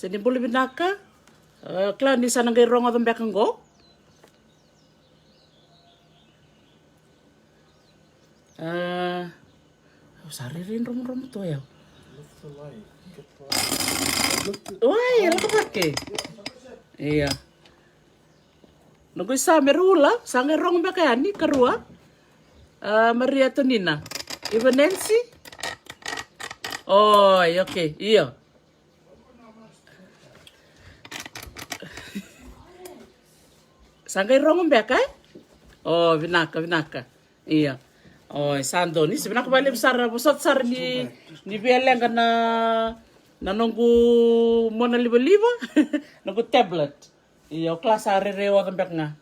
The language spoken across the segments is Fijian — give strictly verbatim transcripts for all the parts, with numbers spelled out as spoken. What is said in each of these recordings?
Se ni bula vinaka. Kila ni sa na qai rogoca beka qo. Au sa rairai dromodromo tu o yau. Oi, e lako cake. Ia. Noqu isa Merula sa qai rogo beka yani karua. Maria Tonina. Iva Nancy. Oi, okay, io. Sa qai rogo beka e? O, vinaka, vinaka. Ia. O, sa donu. Isa, vinaka vakalevu sara, vosota sara ni, ni via leqa na, na noqu mona livaliva, noqu tablet. Ia, o kila sa rairai oca beka ga.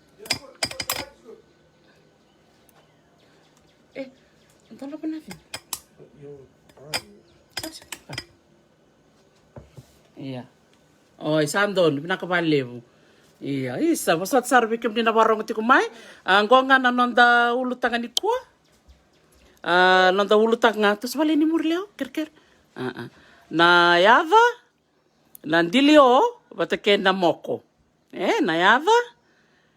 E, e dolava na cina. Ia. Oi, sa donu, vinaka vakalevu. Ia, isa, vosota sara vei kemuni na vakarogo tiko mai. A, qo ga na noda ulutaga nikua. A, noda ulutaga ga, toso vale ni muri leo, kerekere. A, a. Na yaca, na dilio, vata kei na moko. E, na yaca,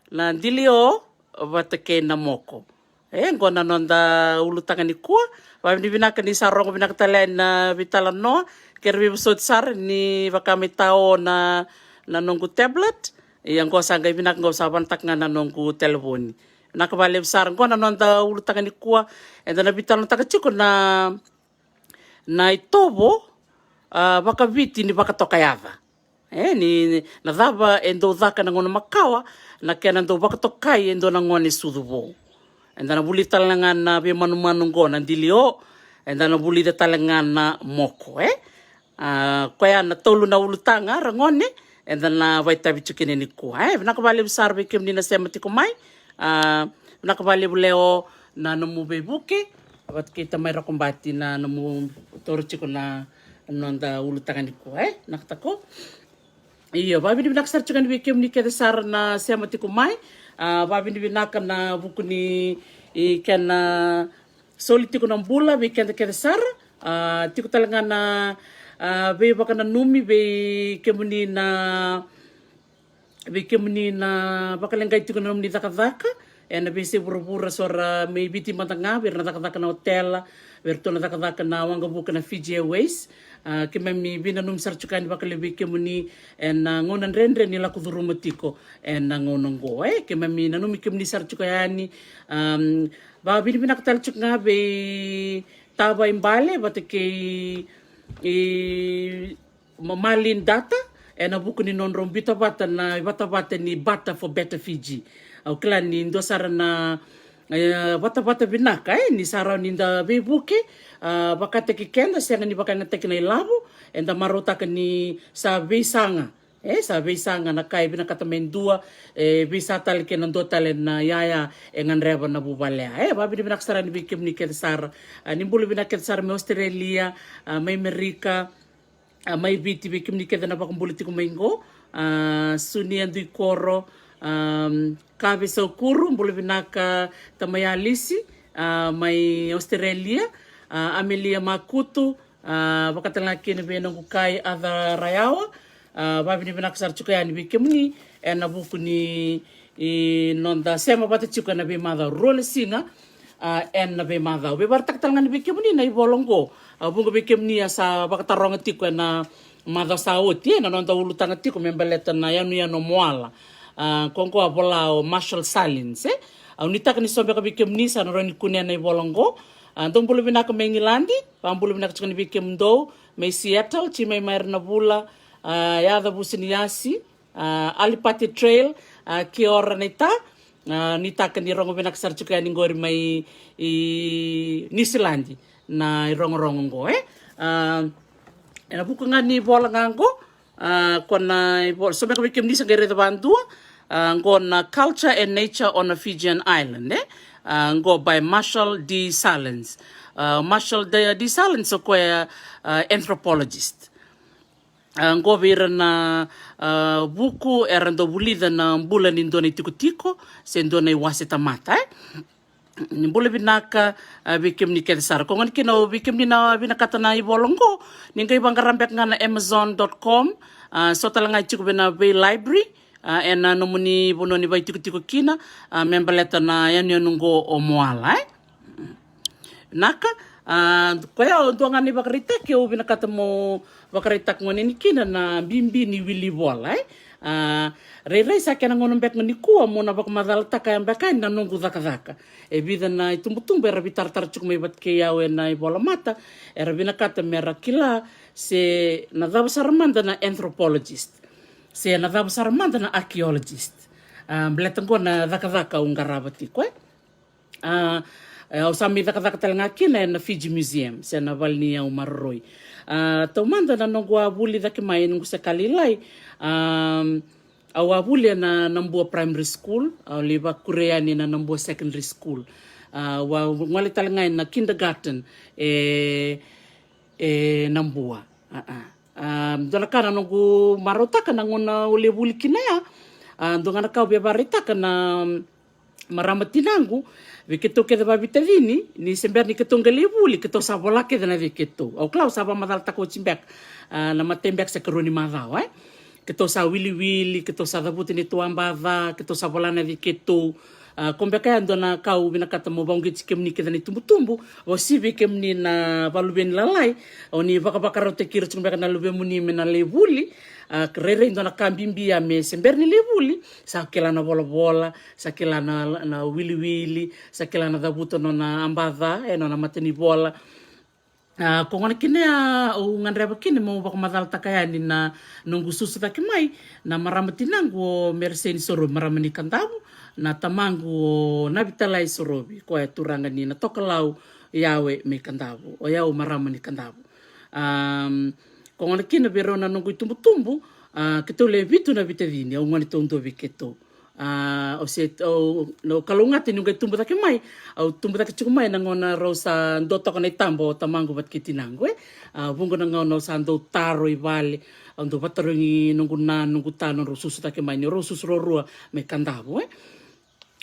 na dilio, vata kei na moko. E, qo na noda ulutaga nikua. Vavinavinaka ni sa rogo vinaka tale yani na veitalanoa. Kere veivosoti sara ni vaka me tao na, na noqu tablet. Ia qo sa qai vinaka qo sa vanataka ga na noqu telefoni. Vinaka vakalevu sara qo na noda ulutaga nikua. Eda na veitalanoataka tiko na, na itovo, a, vakaviti ni vakatoka yaca. E, ni, na cava e dau caka na gauna makawa, na kena dau vakatokai e dua na gone sucu vou. Eda na vulica tale ga na veimanumanu qo na dilio, eda na vulica tale ga na moko, e? A, koya na tolu na ulutaga, ragone, eda na vakaitavi tiko kina nikua, e? Vinaka vakalevu sara vei kemuni na sema tiko mai. A, vinaka vakalevu Leo na nomu veivuke, vata kei tamai Rokobati na nomu toro tiko na noda ulutaga nikua, e? Vinaka tako. Io, vavinavinaka sara tiko yani vei kemuni kece sara na sema tiko mai. A, vavinavinaka na vuku ni, i, kena soli tiko na bula vei keda kece sara. A, tiko tale ga na, a, veivakananumi vei kemuni na, vei kemuni na vakaleqai tiko na nomuni cakacaka ena veiyasai vuravura, so ra mai Viti mada ga, vei ira na cakacaka na otela, vei iratou na cakacaka na waqavuka na Fiji Airways. A, keimami veinanumi sara tiko yani vakalevu vei kemuni ena gauna dredre ni lako curuma tiko ena gauna oqo, e. Keimami nanumi kemuni sara tiko yani. Am, vavinavinaka tale tiko ga vei Tavaibale vata kei, e, ma-, Marlene Data, ena vuku ni nodrau biuta vata na ivatavata ni Barter for Better Fiji. Au kila ni dua sara na, e, vatavata vinaka, e, ni sa rawa ni da veivuke, a, vakataki keda, sega ni vakayagataki na ilavo, eda marautaka ni sa veisaga, e, sa veisaga na ka e vinakata mai dua, e, veisa tale kei na dua tale na yaya e gadreva na vuvale ya. E, vavinavinaka sara yani vei kemuni kece sara. A, ni bula vinaka kece sara mai Australia, a, mai Amerika, a, mai Viti, vei kemuni kece na vakabula tiko mai qo. A, Sunia Duikoro, am, Kave Saukuru, bula vinaka tamai Alisi, a, mai Australia, a, Amelia Makutu, a, vakatalega kina vei noqu kai Aca Rayawa, a, vavinavinaka sara tiko yani vei kemuni ena vuku ni, i, noda sema vata tiko ena veimacawa, rua na siga, a, ena veimacawa. Veivakaraitaki tale ga ni vei kemuni na ivola oqo. A, vuqa vei kemuni a sa vakataroga tiko ena macawa sa oti, e, na noda ulutaga tiko me baleta na yanuyanu o Moala. A, ko qo a vola o Marshall Sahlins, e. Au nuitaka ni so beka vei kemuni sa na rawa ni kunea na ivola oqo. A, dou bula vinaka mai Igiladi, vakabula vinaka tiko ni vei kemudou mai Seattle, Timai Maira na Vula, a, Yaca Vusiniyasi, a, Alipate Trail, a, kia ora naita, a, nuitaka ni rogo vinaka sara tiko yani qori mai, i, Niusiladi na irogorogo oqo, e. A, ena vuku ga ni vola ga oqo, a, ko na ivola, so beka vei kemuni sa qai raica vakadua, a, qo na Culture and Nature on a Fijian Island, e. A, qo by Marshall D Sahlins. A, Marshall D, D Sahlins o koya, a, anthropologist. A, qo vei ira na, a, vuku era dau vulica na bula ni dua na itikotiko se dua na iwase tamata, e. Ni bula vinaka, a, vei kemuni kece sara. Ko gona kina o vei kemuni na vinakata na ivola oqo, ni qai vaqara beka ga na amazon dot com. A, so tale ga e tiko vei na vei library, a, ena nomuni vanua ni vaitikotiko kina, a, me baleta na yanuyanu oqo o Moala, e? Naka, a, koya o dua ga na ivakaraitaki au vinakata mo vakaraitaka gone ni kina na bibi ni wili vola, e? A, rairai sa kena gauna beka ga nikua mo na vakamacalataka ya beka na noqu cakacaka. E vica na itubutubu era vitaratara tiko mai vata kei au ena ivola mata, era vinakata mera kila se na cava sara mada na anthropologist, se na cava sara mada na archaeologist. A, baleta qo na cakacaka au qarava tiko, e? A, e, au sa mai cakacaka tale ga kina ena Fiji Museum, se na vale ni yau maroroi. A, taumada na noqu a vuli cake mai, noqu se ka lailai. A, au a vuli ena Nabua Primary School, au lai vakure yani na Nabua Secondary School. A, au a gole tale ga ena kindergarten e, e Nabua. A, a. A, dua na ka na noqu marautaka na gauna au lai vuli kina ya. A, dua ga na ka au via vakaraitaka na marama tinaqu vei keitou kece vavitacini, ni se bera ni keitou qai lai vuli, keitou sa vola kece na cei keitou. Au kila au sa vakamacalataka oti beka, a, na matai beka se karua ni macawa, e? Keitou sa wiliwili, keitou sa cavuta neitou a baca, keitou sa vola na cei keitou. A, ko beka ya dua na ka au vinakata mo vakauqeti kemuni kece na itubutubu, vakauasivi kemuni na vakaluveni lalai, o ni vakavakarautaki ira tiko beka na luvemuni me na lai vuli. A, rairai dua na ka bibi ya me se bera ni lai vuli, sa kila na volavola, sa kila na, na wiliwili, sa kila na cavuta nona a baca, e, nona matanivola. A, ko gona kina ya au gadreva kina meu vakamacalataka yani na noqu susu cake mai, na marama tinaqu o Mereseni Sorovi, marama ni Kadavu, na tamaqu o Navitalai Sorovi, koya turaga ni Natokalau, Yawe mai Kadavu, o yau marama ni Kadavu. Am, ko gona kina vei rau na noqu itubutubu, a, keitou le vitu na vitacini, au gone taudua vei keitou. A, au se, au, na kalougata niu qai tubu cake mai, au tubu cake tiko mai na gauna rau sa dua toka na itaba o tamaqu vata kei tinaqu, e. A, vuqa na gauna au sa dau taro i vale, au dau vakatarogi noqu na, noqu ta, nodrau susu cake mai, ni rau susu ruarua mai Kadavu, e.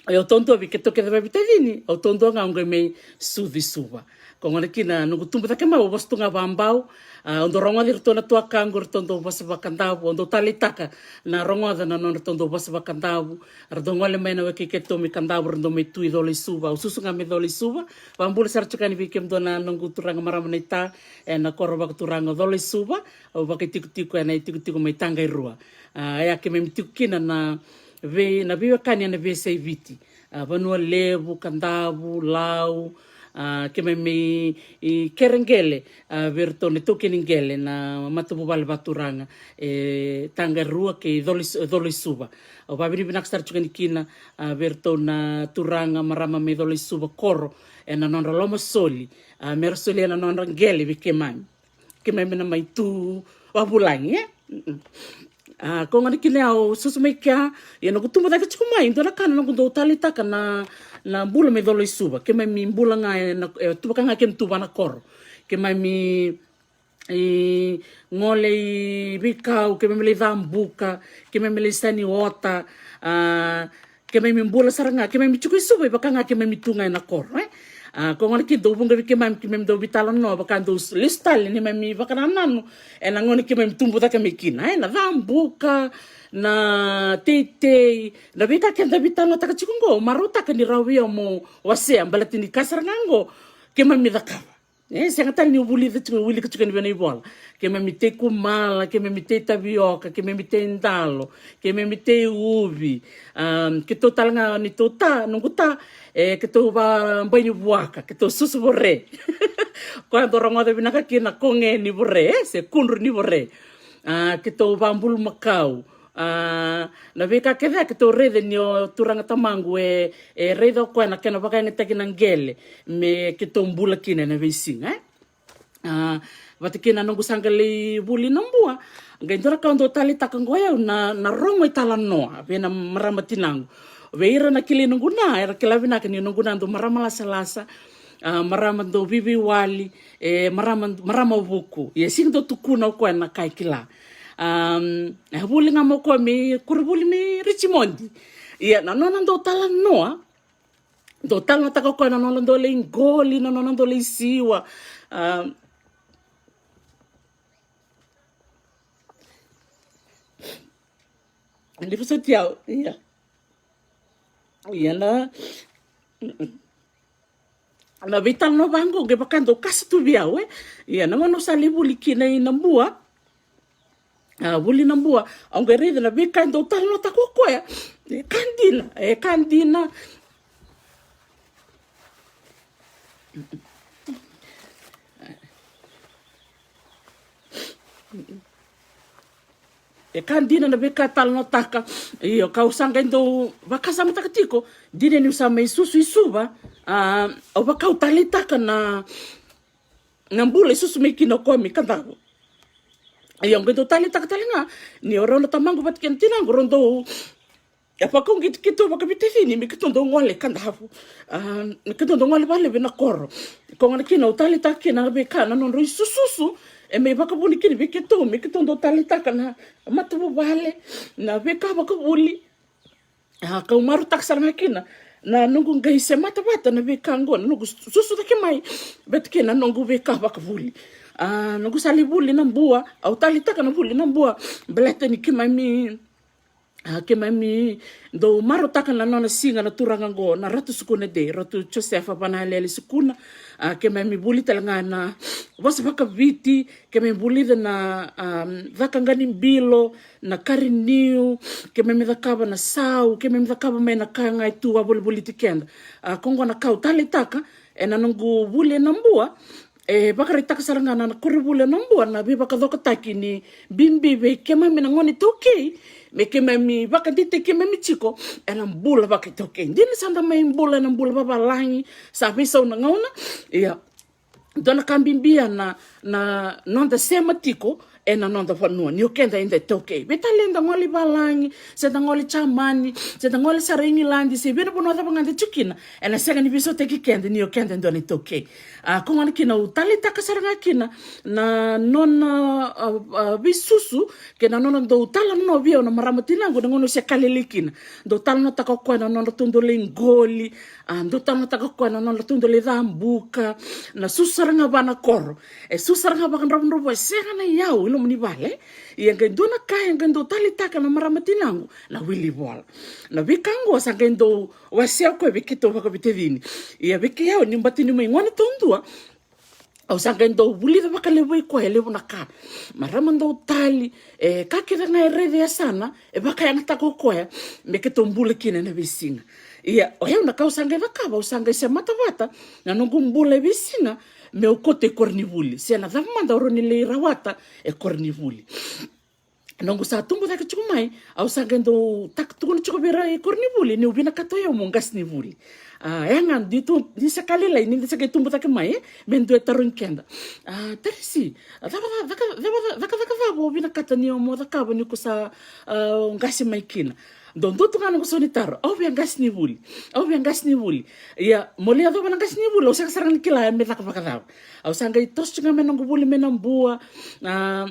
Au taudua vei keitou kece vavitacini, au taudua ga au qai mai sucu i Suva. Ko gona kina noqu tubu cake mai, au vosa tu ga vabau. A, au dau rogoca iratou na tuakaqu, iratou dau vosa vaKadavu, au dau taleitaka na rogoca na nodratou dau vosa vaKadavu. Ra dau gole mai na weka i keitou mai Kadavu, ra dau mai tu i Colo i Suva. Au susu ga mai Colo i Suva. Vakabula sara tiko yani vei kemudou na noqu turaga marama na ita ena koro vakaturaga o Colo i Suva. Au vakaitikotiko ena itikotiko mai Taqairua. A, ya keimami tiko kina na vei, na veiwekani ena veiyasai Viti. A, Vanua Levu, Kadavu, Lau, a, keimami, i, kere qele, a, vei iratou na taukei ni qele na matavuvale vakaturaga e Taqairua kei Colo i Su-, Colo i Suva. Au vakavinavinaka sara tiko yani kina, a, vei iratou na turaga marama mai Colo i Suva koro ena nodra lomasoli, a, mera solia na nodra qele vei keimami. Keimami na mai tu vavulagi, e? Mm-mm. A, ko gona kina au susu mai kea, ia noqu tubu cake tiko mai, dua na ka na noqu dau taleitaka na, na bula mai Colo i Suva. Keimami bula ga e na, e, tu vaka ga keimami tu vua na koro. Keimami, e, gole i veikau, keimami lai cabuka, keimami lai sani ota, a, keimami bula sara ga, keimami tiko i Suva, e vaka ga keimami tu ga ena koro, e. A, ko gona kina dau vuqa vei keimami, keimami dau veitalanoa, vaka dau s-, lesu tale, neimami vakanananu ena gauna keimami tubu cake mai kina, e, na cabuka, na teitei, na veika keda veitalanoataka tiko oqo, marautaka ni rawa vei au mo wasea, baleta ni ka sara ga oqo keimami cakava. E, sega tale niu vulica tiko, wilika tiko ena vei na ivola. Keimami tei kumala, keimami tei tavioka, keimami tei dalo, keimami tei uvi. Am, keitou tale ga neitou ta, noqu ta, e, keitou vabai ni vuaka, keitou susu vore. Koya dau rogoca vinaka kina na koge ni vore, e, se kudru ni vore. A, keitou vabulumakau. A, na veika kece a keitou raica ni o turaga tamaqu e, e raica o koya na kena vakayagataki na qele me keitou bula kina ena veisiga, e. A, vata kei na noqu sa qai lai vuli Nabua, qai dua na ka au dau taleitaka oqo o yau na, na rogo italanoa vei na marama tinaqu. Vei ira na kilai noqu na, era kila vinaka ni noqu na dau marama lasalasa, a, marama dau veiveiwali, e, marama, marama vuku. Ia sega ni dau tukuna o koya na ka e kila. Am, e vuli ga mai o koya mai koronivuli mai Richmond. Ia na nona dau talanoa, Dou talanoataka o koya na nona dau lai qoli, na nona dau lai siwa. A, ni vosoti au, ia. Ia na, na veitalanoa vaqo qai vaka dau kasa tu vei au, e. Ia na gauna au sa lai vuli kina i Nabua. A, vuli Nabua, au qai raica na veika e dau talanoataka o koya. E ka dina, e ka dina. E ka dina na veika talanoataka. Io, kau sa qai dau vakasamataka tiko, dina niu sa mai susu i Suva. A, au vaka au taleitaka na, na bula e susu mai kina o koya mai Kadavu. Io, au qai dau taleitaka tale ga ni o rau na tamaqu vata kei na tinaqu, rau dau, e, vakauqeti keitou vakaveitacini me keitou dau gole i Kadavu. A, me keitou dau gole vakalevu ena koro. Koya gona kina au taleitaka kina na veika na nodrau isususu e mai vakavuna kina vei keitou me keitou dau taleitaka na matavuvale, na veika vakavuli. A, kau marautaka sara ga kina na noqu qai semata vata na veika oqo, na noqu susu cake mai vata kei na noqu veika vakavuli. A, noqu sa lai vuli Nabua, au taleitaka na vuli Nabua baleta ni keimami, a, keimami dau marautaka na nona siga na turaga oqo, na Ratu Sukuna Day, Ratu Josefa Vanayaleale Sukuna. A, keimami vuli tale ga na vosa vakaviti, keimami vulica na, a, caka qanibilo, na kariniu, keimami cakava na sau, keimami cakava mai na ka ga e tu a volivoliti keda. A, koya gona kau taleitaka ena noqu vuli e Nabua, e vakaraitaka sara ga na, na koronivuli e Nabua na veivakacokotaki ni bibi vei keimami na gone iTaukei, me keimami vakadeitaki keimami tiko ena bula vakaitaukei. Dina sa da mai bula ena bula vavalagi, sa veisau na gauna. Ia, dua na ka bibi ya na, na noda sema tiko ena noda vanua ni o keda eda iTaukei. Vei tale eda gole i valagi, se da gole i Jamani, se da gole sara i Igiladi, se vei na vanua cava ga da tiko kina, ena sega ni veisautaki keda ni o keda e dua na iTaukei. A, koya gona kina au taleitaka sara ga kina na nona, a, a, veisusu kei na nona dau talanoa vei au na marama tinaqu na gauna au se ka lailai kina. Dau talanoataka o koya na nodratou dau lai qoli, a, dau talanoataka o koya na nodratou dau lai cabuka, na susu sara ga va na koro. E susu sara ga vakadravudravua, e sega na iyau i loma ni vale. Ia qai dua na ka e qai dau taleitaka na marama tinaqu, na wili vola. Na veika oqo sa qai dau wasea o koya vei keitou vakaveitacini. Ia vei keitou ni bati ni mai gone taudua, au sa qai dau vulica vakalevu i koya e levu na ka. Marama dau tali, e, ka kece ga e raica e yasana, e vakayagataka o koya me keitou bula kina ena veisiga. Ia o yau na ka au sa qai cakava, au sa qai semata vata na noqu bula e veisiga meu kauta i koronivuli, se na cava mada au rawa ni lai rawata e koronivuli. Noqu sa tubu cake tiko mai, au sa qai dau taka tukuna tiko vei ira i koronivuli niu vinakata o yau meu qasenivuli. A, e ga, di tu, ni se ka lailai, ni da se qai tubu cake mai, e, me dua e tarogi keda. A, Tarisi, a, caka, caka, caka, caka, caka cava o vinakata ni o mo cakava ni ko sa, a, qase mai kina? Dau dua tu ga noqu sau ni taro, au via qasenivuli, au via qasenivuli. Ia, mo lai yacova na qasenivuli, au sega sara ga ni kila me caka vakacava. Au sa qai toso tiko ga mai noqu vuli mai Nabua, a,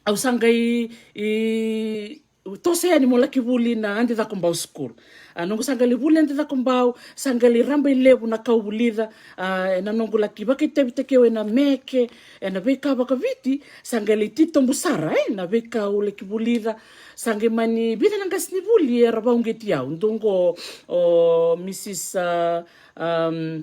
au sa qai, i, toso yani mo laki vuli na Adi Cakobau School. A, noqu sa qai lai vuli Adi Cakobau, sa qai lai raba i levu na ka au vulica, a, ena noqu laki vakaitavitaki au ena meke, ena veika vakaviti, sa qai lai titobu sara, e, na veika au laki vulica, sa qai mani vica na qasenivuli era vakauqeti au. Dua qo o Mrs, a, am,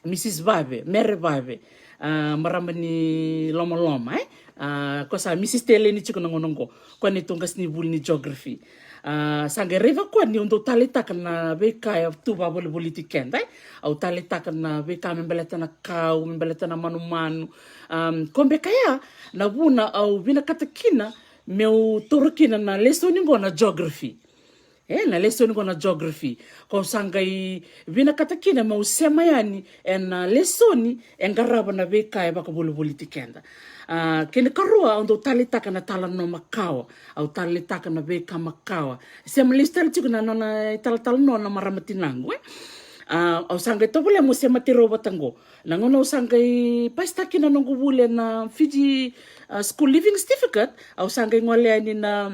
Mrs Vave, Mere Vave, a, marama ni Lomaloma, e? A, ko sa Mrs Teleni tiko na gauna qo, ko neitou qasenivuli ni geography. A, sa qai raica o koya niu dau taleitaka na veika e tu vakavolivoliti keda, e? Au taleitaka na veika me baleta na kau, me baleta na manumanu. Am, ko beka ya na vuna au vinakata kina meu taura kina na lesoni qo na geography. E, na lesoni qo na geography. Ko sa qai vinakata kina meu sema yani ena lesoni e qarava na veika e vakavolivoliti keda. A, kena ikarua, au dau taleitaka na italanoa makawa. Au taleitaka na veika makawa. Sema lesu tale tiko na nona italatalanoa na marama tinaqu, e? A, au sa qai tovolea meu semati rau vata qo. Na gauna au sa qai pasitaka kina noqu vuli ena Fiji, a, School Leaving Certificate, au sa qai gole yani na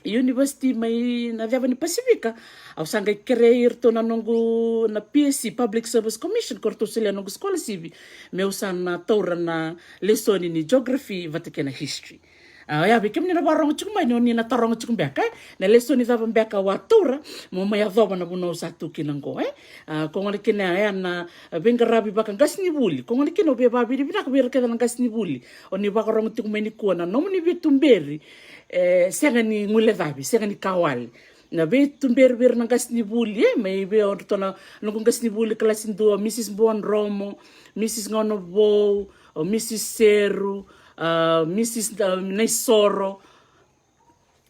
university mai na ceva ni Pasifika, au sa qai kerei iratou na noqu na P S C, Public Service Commission, ko ratou solia noqu scholarship meu sa na taura na lesoni ni geography vata kei na history. A, oya vei kemuni na vakarogo tiko mai, ni oni na taroga tiko beka, e? Na lesoni cava beka au a taura mo mai yacova na vanua au sa tu kina qo, e? A, ko gona kina ya na veiqaravi vakaqasenivuli. Ko gona kina au via vakavinavinaka vei ira kece na qasenivuli oni vakarogo tiko mai nikua, na nomuni veituberi e sega ni guilecavi, sega ni kawale. Na veituberi vei ira na qasenivuli, e, mai vei o ratou na noqu qasenivuli kalasi dua, Mrs Boadromo, Mrs Gaunavou, o Mrs Seru, a, Mrs, a, Naisoro.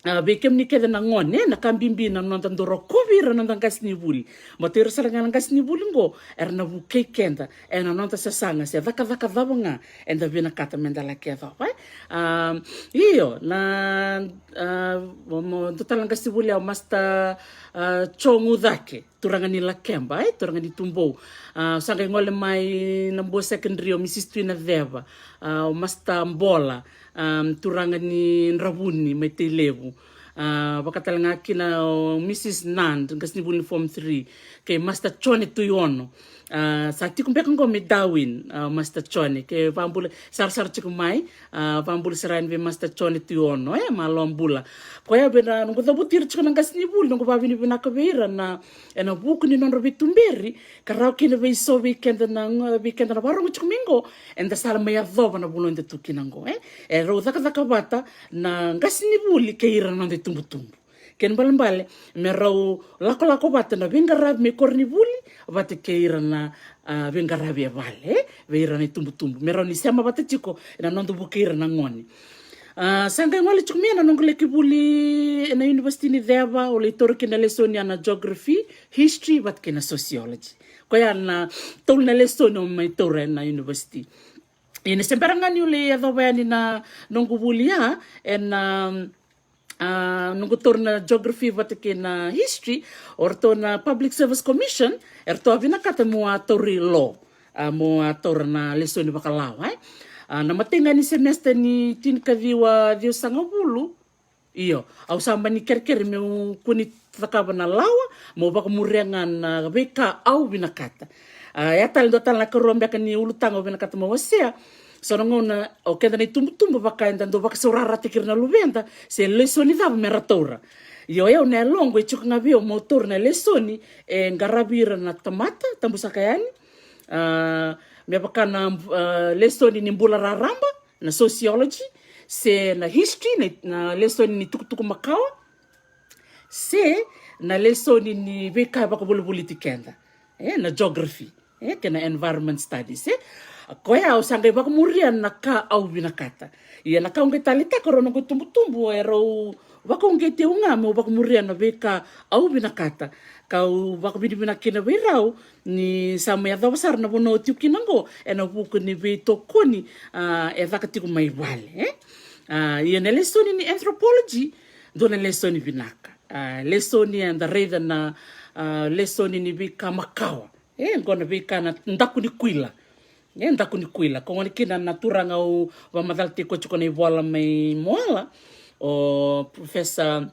A, vei kemuni kece na gone, e, na ka bibi na noda dau rokovi ira na noda qasenivuli. Baleta o ira sara ga na qasenivuli qo era na vukei keda ena noda sasaga se cakacaka cava ga eda vinakata meda laki yacova, e? A, io, na, a, mo, mo, dua tale na qasenivuli o Master, a, Joe Gucake, turaga ni Lakeba, e, turaga ni Tubou. A, sa qai gole mai Nabua Secondary o Mrs Tui Naceva, a, o Master Bola, a, turaga ni Dravuni mai Tailevu. A, vaka tale ga kina o Mrs Nand, qasenivuli ni Form three, kei Master Jone Tuiono. A, sa tiko beka qo mai Darwin, a, Master Jone, ke vakabula, sarasara tiko mai, a, vakabula sara yani vei Master Jone Tuiono, e, malo bula. Koya vei na noqu cavuti ira tiko na qasenivuli, noqu vakavinavinaka vei ira na, ena vuku ni nodra veituberi, ka rawa kina vei so vei keda na, vei keda na vakarogo tiko mai qo, eda sa mai yacova na vanua eda tu kina qo, e? E rau cakacaka vata na qasenivuli kei ira na noda itubutubu. Kena ibalebale me rau lakolako vata na veiqaravi mai koronivuli vata kei ira na, a, veiqaravi e vale, e? Vei ira na itubutubu. Me rau ni sema vata tiko ena noda vukei ira na gone. A, sa qai gole tiko mai na noqu laki vuli ena university ni ceva, au lai taura kina na lesoni ya na geography, history vata kei na sociology. Koya na tolu na lesoni au mai taura ena university. Ia ni se bera ga niu lai yacova yani na noqu vuli ya ena, a, noqu taura na geography vata kei na history, o ratou na Public Service Commission, eratou a vinakata mo a tauri law, a, mo a taura na lesoni vakalawa, e? A, na imatai ga ni semester ni tinikaciwa ciwasagavulu, io, au sa mani kerekere meu kua ni cakava na lawa, meu vakamuria ga na veika au vinakata. A, ya tale dua tale na ikarua beka ni ulutaga au vinakata meu wasea. So na gauna o keda na itubutubu vaka eda dau vakasaurarataki ira na luveda se lesoni cava me ra taura. Io, o yau na yaloqu e tiko ga vei au meu taura na lesoni e qaravi ira na tamata, tabusaka yani. A, me vaka na, a, lesoni ni bula raraba, na sociology, se na history, na, na lesoni ni tukutuku makawa, se na lesoni ni veika e vakavolivoliti keda, e, na geography, e, kei na environment studies, e. Koya au sa qai vakamuria na ka au vinakata. Ia na ka au qai taleitaka, rau noqu itubutubu e rau vakauqeti au ga meu vakamuria na veika au vinakata, kau vakavinavinaka kina vei rau ni sa mai yacova sara na vanua au tiko kina qo ena vuku ni veitokoni, a, e caka tiko mai vale, e? A, ia na lesoni ni anthropology, dua na lesoni vinaka. A, lesoni eda raica na, a, lesoni ni veika makawa, e, qo na veika na daku ni kuila. E, daku ni kuila. Ko gona kina na turaga au vakamacalataki koya tiko na ivola mai Moala, o Professor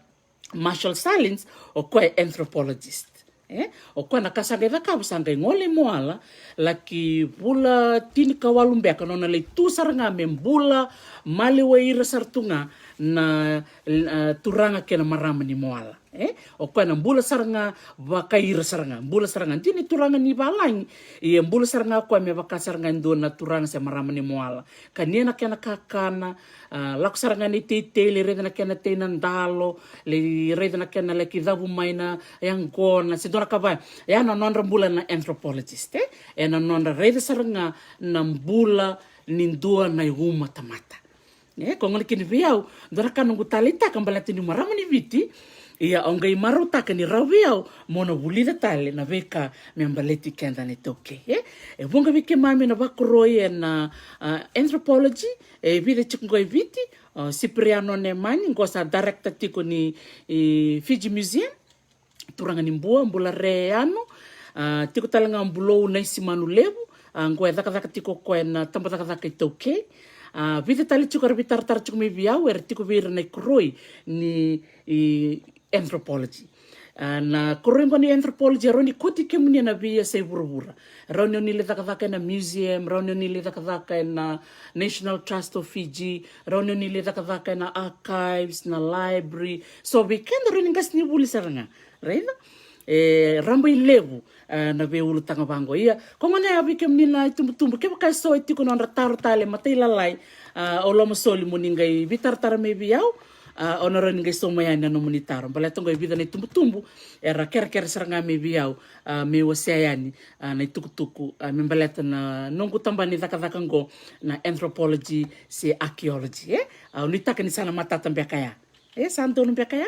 Marshall Sahlins, o koya e anthropologist. E, o koya na ka sa qai cakava sa qai gole i Moala, laki vula tinikawalu beka, nona lai tu sara ga me bula maliwai ira sara tu ga na, a, turaga kei na marama ni Moala. E, o koya na bula sara ga vakai ira sara ga, bula sara ga, dina ni turaga ni valagi, ia bula sara ga o koya me vaka sara ga e dua na turaga se marama ni Moala. Kania na kena kakana, a, lako sara ga na iteitei, lai raica na kena tei na dalo, lai raica na kena laki cavu mai na yaqona, se dua na ka vaya. Ya na nodra bula na anthropologist, e? E na nodra raica sara ga na bula ni dua na iuma tamata. E, ko gona kina vei au, dua na ka noqu taleitaka baleta niu marama ni Viti, ia au qai marautaka ni rawa vei au mo na vulica tale na veika me baleti keda na iTaukei, e. E vuqa vei keimami na vakoroi ena, a, anthropology, e vica tiko qo e Viti, o Cipriano Nemani, qo sa director tiko ni, e, Fiji Museum, turaga ni Bua, Bula Reyanu, a, tiko tale ga o Bulou Naisimanu Levu, a, qo e cakacaka tiko o koya ena tabacakacaka iTaukei. A, vica tale tiko era veitaratara tiko mai vei au, era tiko vei ira na ikoroi ni, i, anthropology. A, na koroi qo ni anthropology, e rawa ni kauti kemuni ena veiyasai vuravura. Rawa ni o ni lai cakacaka ena museum, rawa ni o ni lai cakacaka ena National Trust of Fiji, rawa ni o ni lai cakacaka ena archives, na library. So vei keda rawa ni qasenivuli sara ga, raica? E rabailevu, e, na veiulutaga vaqo. Ia, ko gona ya vei kemuni na itubutubu, kevaka e so e tiko na nodra taro tale matailalai, a, au lomasoli mo ni qai veitaratara mai vei au, a, o na rawa ni qai sauma yani na nomuni taro. Baleta qo e vica na itubutubu era kerekere sara ga mai vei au, a, meu wasea yani, a, na itukutuku, a, me baleta na noqu tabana ni cakacaka qo, na anthropology se archaeology, e? A, au nuitaka ni sa na matata beka ya. E, sa donu beka ya?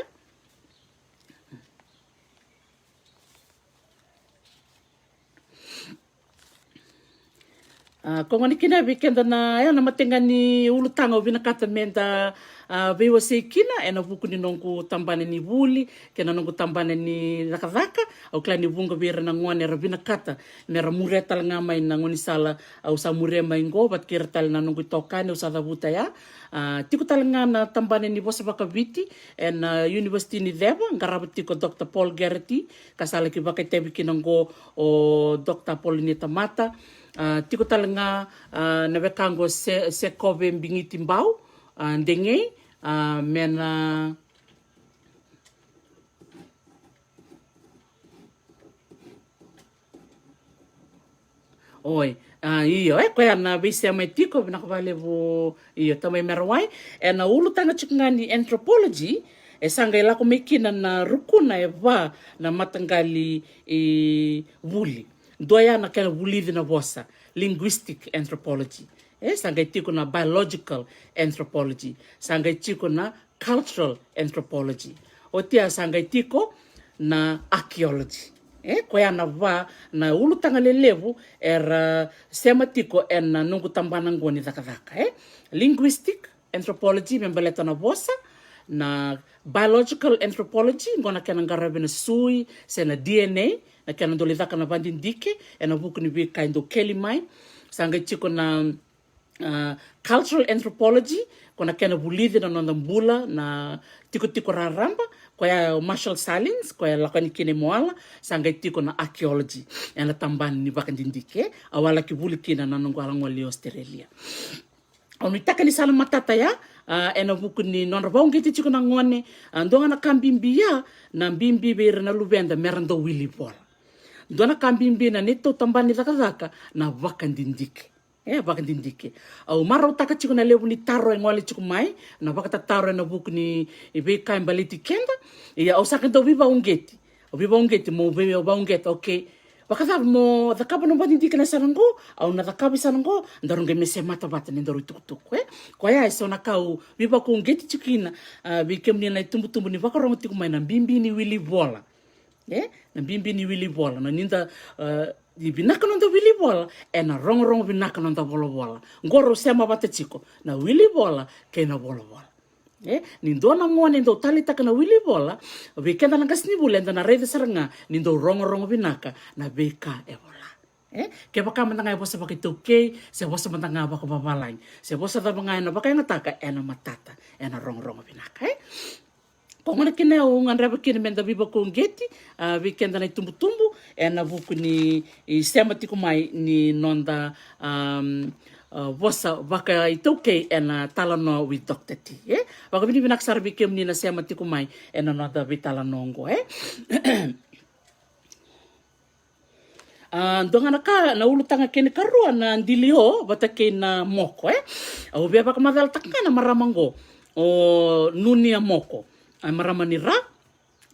A, ko gona kina vei keda na, ya na mataqali ulutaga au vinakata meda, a, veiwasei kina ena vuku ni noqu tabana ni vuli kei na noqu tabana ni cakacaka. Au kila ni vuqa vei ira na gone era vinakata mera muria tale ga mai na gaunisala au sa muria mai qo, vata kei ira tale na noqu itokani au sa cavuta ya. A, tiko tale ga na tabana ni vosa vakaviti ena, a, University ni Ceva, qarava tiko Doctor Paul Geraghty, ka sa laki vakaitavi kina qo o Doctor Apolonia Tamata. A, tiko tale ga, a, na weka qo Se-, Sekove Bigiti Bau, a, Degei, a, me na Oi, a, io, e koya na veisema e tiko, vinaka vakalevu, io, tamai Merawai. Ena ulutaga tiko ga ni anthropology, e sa qai lako mai kina na rukuna e va na mataqali, e, vuli. Dua ya na kena vulici na vosa, linguistic anthropology. E sa qai tiko na biological anthropology. Sa qai tiko na cultural anthropology. Oti ya sa qai tiko na archaeology. E, koya na va na ulutaga lelevu era sema tiko ena noqu tabana qo ni cakacaka, e. Linguistic anthropology, me baleta na vosa, na biological anthropology, qo na kena qaravi na sui, se na D N A, na kena dau lai caka na vadidike, ena vuku ni veika e dau keli mai. Sa qai tiko na a, cultural anthropology, ko na kena vulici na noda bula, na tikotiko raraba, koya o Marshall Sahlins, koya lako yani kina i Moala, sa qai tiko na archaeology, ena tabana ni vakadidike, au a laki vuli kina na noqu a lako i Australia. Au nuitaka ni sa na matata ya, a, ena vuku ni nodra vauqeti tiko na gone, a, dua ga na ka bibi ya, na bibi vei ira na luveda, mera dau wili vola. Dua na ka bibi na neitou tabana ni cakacaka, na vakadidike. E, vakadidike. Au marautaka tiko na levu ni taro e gole tiko mai, na vakatataro ena vuku ni veika e baleti keda. Ia, au sa qai dau veivauqeti. Au veivauqeti, mo veivauqeta, okay. Vakacava mo cakava na vakadidike na sala qo, au na cakava sala qo, daru qai me semata vata ni daru itukutuku, e. Koya e so na ka au veivakauqeti tiko kina, a, vei kemuni na itubutubu ni vakarogo tiko mai na bibi ni wili vola. E, na bibi ni wili vola, na nida, e, ni vinaka noda wili vola, ena rogorogo vinaka noda volavola. Qo rau sema vata tiko, na wili vola kei na volavola. E, ni dua na gone dau taleitaka na wili vola, vei keda na qasenivuli, eda na raica sara ga ni dau rogorogo vinaka na veika e vola. E, kevaka mada ga e vosa vakaitaukei, se vosa mada ga vakavavalagi, se vosa cava ga ena vakayagataka, ena matata, ena rogorogo vinaka, e. Ko gona kina au gadreva kina meda veivakauqeti, a, vei keda na itubutubu, ena vuku ni, i sema tiko mai ni noda, am, a, vosa vakaitaukei ena talanoa with Doctor T, e. Vakavinavinaka sara vei kemuni na sema tiko mai ena noda veitalanoa oqo, e. A, dua ga na ka, na ulutaga kena ikarua na dilio vata kei na moko, e. Au via vakamacalataka ga na marama oqo, o Nunia Moko. A, marama ni Ra,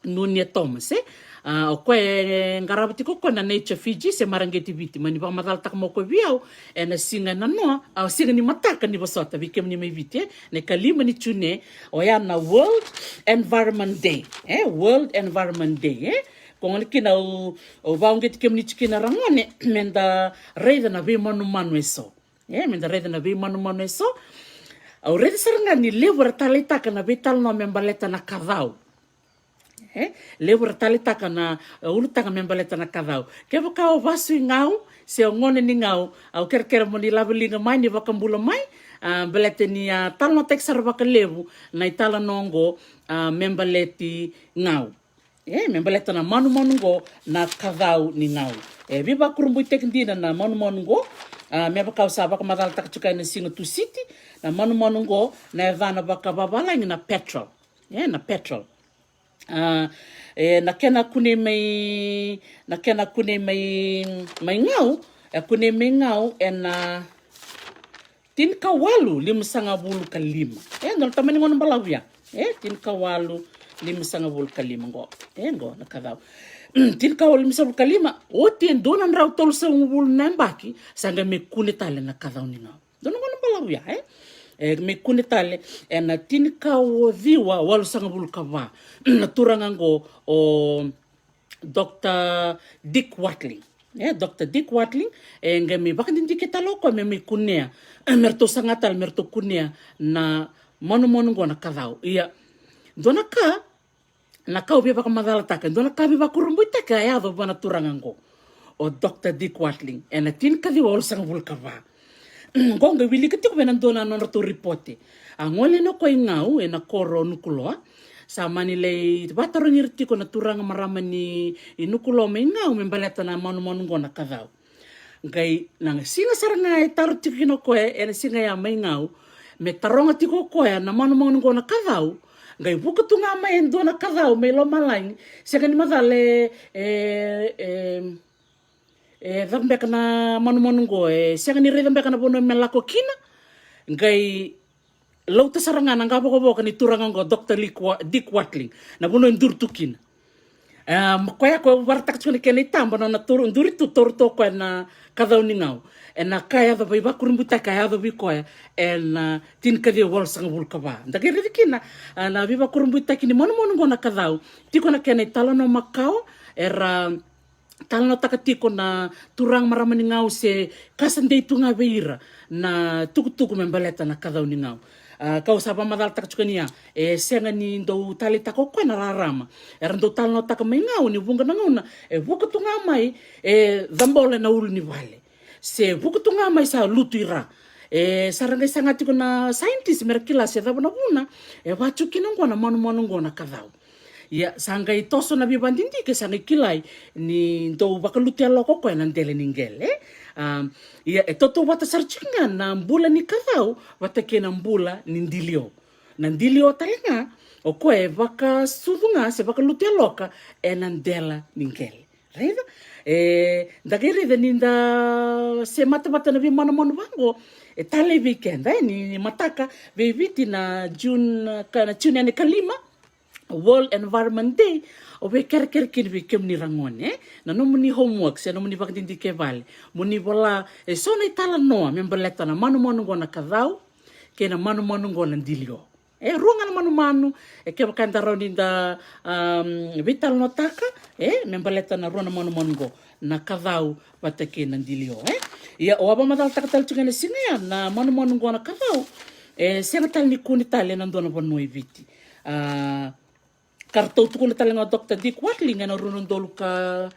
Nunia Thomas, e. A, o koya e qarava tiko o koya na Nature Fiji se Maraqeti Viti, mani vakamacalataka mai o koya vei au ena siga e nanoa, a, siga ni mataka ni vosota, vei kemuni mai Viti, e. Na ikalima ni June, oya na World Environment Day, e, World Environment Day, e. Ko gona kina au, au vauqeti kemuni tiko kina ragone, meda raica na veimanumanu e so. E, meda raica na veimanumanu e so. Au raica sara ga ni levu era taleitaka na veitalanoa me baleta na kacau. E levu ra taleitaka na, e, ulutaga me baleta na kacau. Kevaka o vasu i Gau se o gone ni Gau, au kerekere mo ni lava liga mai, ni vakabula mai, a, baleta ni a talanoataki sara vakalevu na italanoa oqo, a, me baleti Gau. E, me baleta na manumanu oqo na kacau ni Gau. E veivakurabuitaki dina na manumanu oqo, a, me vaka au sa vakamacalataka tiko ena siga Tusiti, na manumanu oqo na yacana vakavavalagi na petrel. E, na petrel. A, e, na kena kunei mai, na kena kunei mai, mai Gau, e kunei mai Gau ena tinikawalu limasagavulu ka lima. E dua na tamani gauna balavu ya. E tinikawalu limasagavulu ka lima oqo. E oqo na kacau. Tinikawalu limasagavulu ka lima, oti e dua na drau tolusagavulu na yabaki, sa qai mai kune tale na kacau ni Gau. Dua na gauna balavu ya, e? E mai kune tale ena tinikawalu ciwa walusagavulu ka va. Na turaga oqo o Doctor Dick Watling. E, Doctor Dick Watling, e qai mai vakadidike tale o koya me mai kunea. E, me ratou saga tale, me ratou kunea na manumanu oqo na kacau. Ia, dua na ka, na ka au veivakamacalataka, dua na ka veivakurabuitaki a yaco vua na turaga oqo, o Doctor Dick Watling, ena tinikaciwa walusagavulu ka va. Oqo qai wilika tiko vei na dua na nodratou ripote. A gole o koya i Gau ena koro o Nukuloa. Sa mani lai vatarogi ira tiko na turaga marama ni Nukuloa mai Gau me baleta na manumanu oqo na kacau. Qai na siga sara ga e taro tiko kina o koya ena siga ya mai Gau, me taroga tiko o koya na manumanu oqo na kacau. Qai vuka tu ga mai e dua na kacau mai lomalagi. Sega ni macala e, e, e, e cava beka na manumanu oqo, e sega ni raica beka na vanua me lako kina. Qai lauta sara ga na qavokavoka ni turaga oqo, Doctor Dick Wa-, Dick Watling, na vanua e duri tu kina. E, ma koya ko vakaraitaka tiko na kena itaba na nona turu, duri tu, taura tu o koya na kacau ni Gau. Ena ka yaco, veivakurabuitaki a yaco vei koya ena tinikaciwa walusagavulu ka va. Da qai raica kina, a, na veivakurabuitaki ni manumanu oqo na kacau. Tiko na kena italanoa makawa era talanoataka tiko na turaga marama ni Gau, se ka sa dei tu ga vei ira na tukutuku me baleta na kacau ni Gau. A, kau sa vakamacalataka tiko ni ya, e sega ni dau taleitaka o koya na rarama. Era dau talanoataka mai Gau ni vuqa na gauna e vuka tu ga mai, e cabola ena ulunivale, se vuka tu ga mai sa lutu i ra. E sa ra qai saga tiko na scientist me ra kila se cava na vuna e vatu kina oqo na manumanu oqo na kacau. Ia, sa qai toso na veivakadidike, sa qai kilai ni dau vakalutu yaloka o koya na dela ni qele. A, ia, e tautauvata sara tiko ga na bula ni kacau vata kei na bula ni dilio. Na dilio tale ga, o koya e vakasucu ga se vakalutu yaloka ena dela ni qele. Raica? E, da qai raica ni da se matavata na veimanumanu vaqo, e talei vei keda, e, ni, ni mataka vei Viti na June, ka, na June ena kalima, World Environment Day. Au via kerekere kina vei kemuni ragone, e, na nomuni homework se nomuni vakadidike vale, mo ni vola e so na italanoa me baleta na manumanu oqo na kacau kei na manumanu oqo na dilio. E rua ga na manumanu, e kevaka eda rawa ni da, am, veitalanoataka, e, me baleta na rua na manumanu oqo, na kacau vata kei na dilio, e. Ia, au a vakamacalataka tale tiko ena siga ya na manumanu oqo na kacau, e sega tale ni kune tale ena dua na vanua i Viti. A, ka ratou tukuna tale ga o Doctor Dick Watling ena rua na udolu ka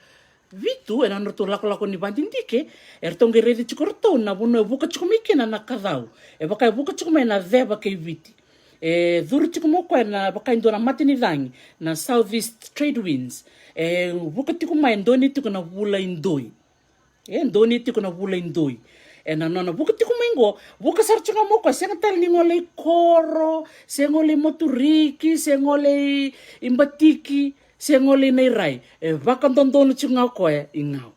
vitu, ena nodratou lakolako ni vakadidike, eratou qai raici tiko ratou na vanua e vuka tiko mai kina na kacau. E vaka e vuka tiko mai na ceva kei Viti. E curu tiko mai o koya na vaka e dua na matanicagi, na southeast trade winds. E vuka tiko mai, e donuya tiko na vula i doi. E donuya tiko na vula i doi. Ena nona vuka tiko mai oqo, vuka sara tiko ga mai o koya, sega tale ni gole i Koro, se gole i Moturiki, se gole i, i Batiki, se gole i Nairai. E vakadodonu tiko ga o koya i Gau.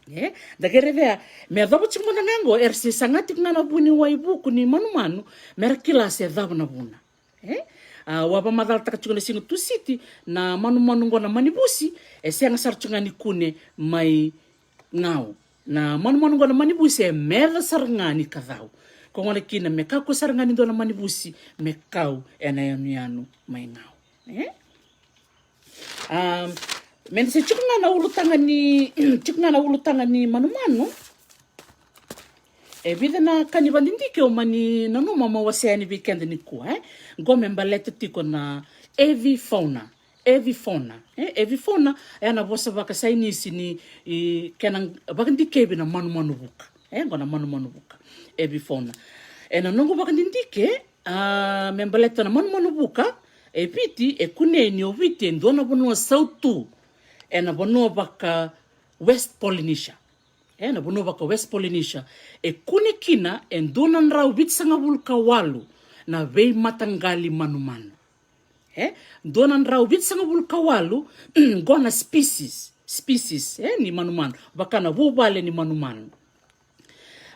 E, da qai raica ya, me yacova tiko mada ga oqo, era se saga tiko ga na vuniwai vuku ni manumanu, me ra kila se cava na vuna. E, a, au a vakamacalataka tiko na siga Tusiti, na manumanu oqo na manivusi, e sega sara tiko ga ni kune mai Gau. Na manumanu oqo na manivusi e meca sara ga ni kacau. Ko gona kina me kakua sara ga ni dua na manivusi me kau ena yanuyanu mai Gau. E? A, me da se tiko ga na ulutaga ni, tiko ga na ulutaga ni manumanu. E vica na ka ni vakadidike au mani nanuma meu wasea yani vei keda nikua, e? Qo me baleta tiko na avifauna. Evifona. E, Evifona e na vosa vakasainisi ni, i, kena vakadikevi na manumanu vuka. E, qo na manumanu vuka. Evifona. E na noqu vakadidike, a, me baleta na manumanu vuka, e Viti, e kunei ni o Viti e dua na vanua sautu e na vanua vaka West Polynesia. E na vanua vaka West Polynesia, e kune kina e dua na drau vitusagavulu ka walu na veimataqali manumanu. E dua na drau vitusagavulu ka walu qo na species, species, e, ni manumanu, vaka na vuvale ni manumanu.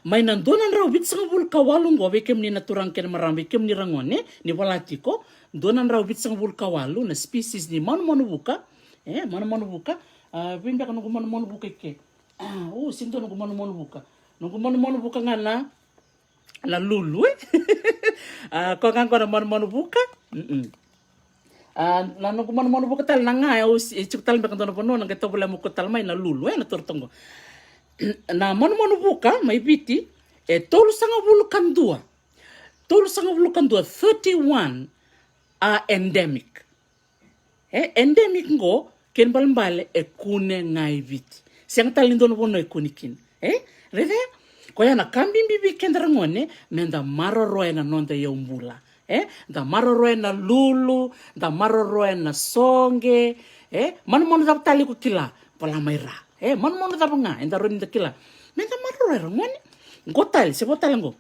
Mai na dua na drau vitusagavulu ka walu qo, vei kemuni na turaga kei na marama, vei kemuni ragone, ni vola tiko, dua na drau vitusagavulu ka walu na species ni manumanu vuka. E, manumanu vuka. A, vei beka noqu manumanu vuka i ke? A, o, se dua noqu manumanu vuka. Noqu manumanu vuka ga na, na lulu, e? A, ko ga qo na manumanu vuka. Mm-mm. A, na noqu manumanu vuka tale na ga, e, o, e tiko tale beka dua na vanua na qai tovolea mo kau tale mai na lulu, e, na torotoqo. Na manumanu vuka mai Viti e tolusagavulu ka dua. Tolusagavulu ka dua, thirty-one are endemic. E, endemic qo, kena balebale e kune ga i Viti. Sega tale ni dua na vanua e kune kina. E, raica ya, koya na ka bibi vei keda ragone, me da maroroya na noda iyaubula. E, da maroroya na lulu, da maroroya na soqe. E, manumanu cava tale iko kila, vola mai ra. E, manumanu cava ga eda rawa ni da kila, me da maroroya ragone. Qo tale, se vo tale qo.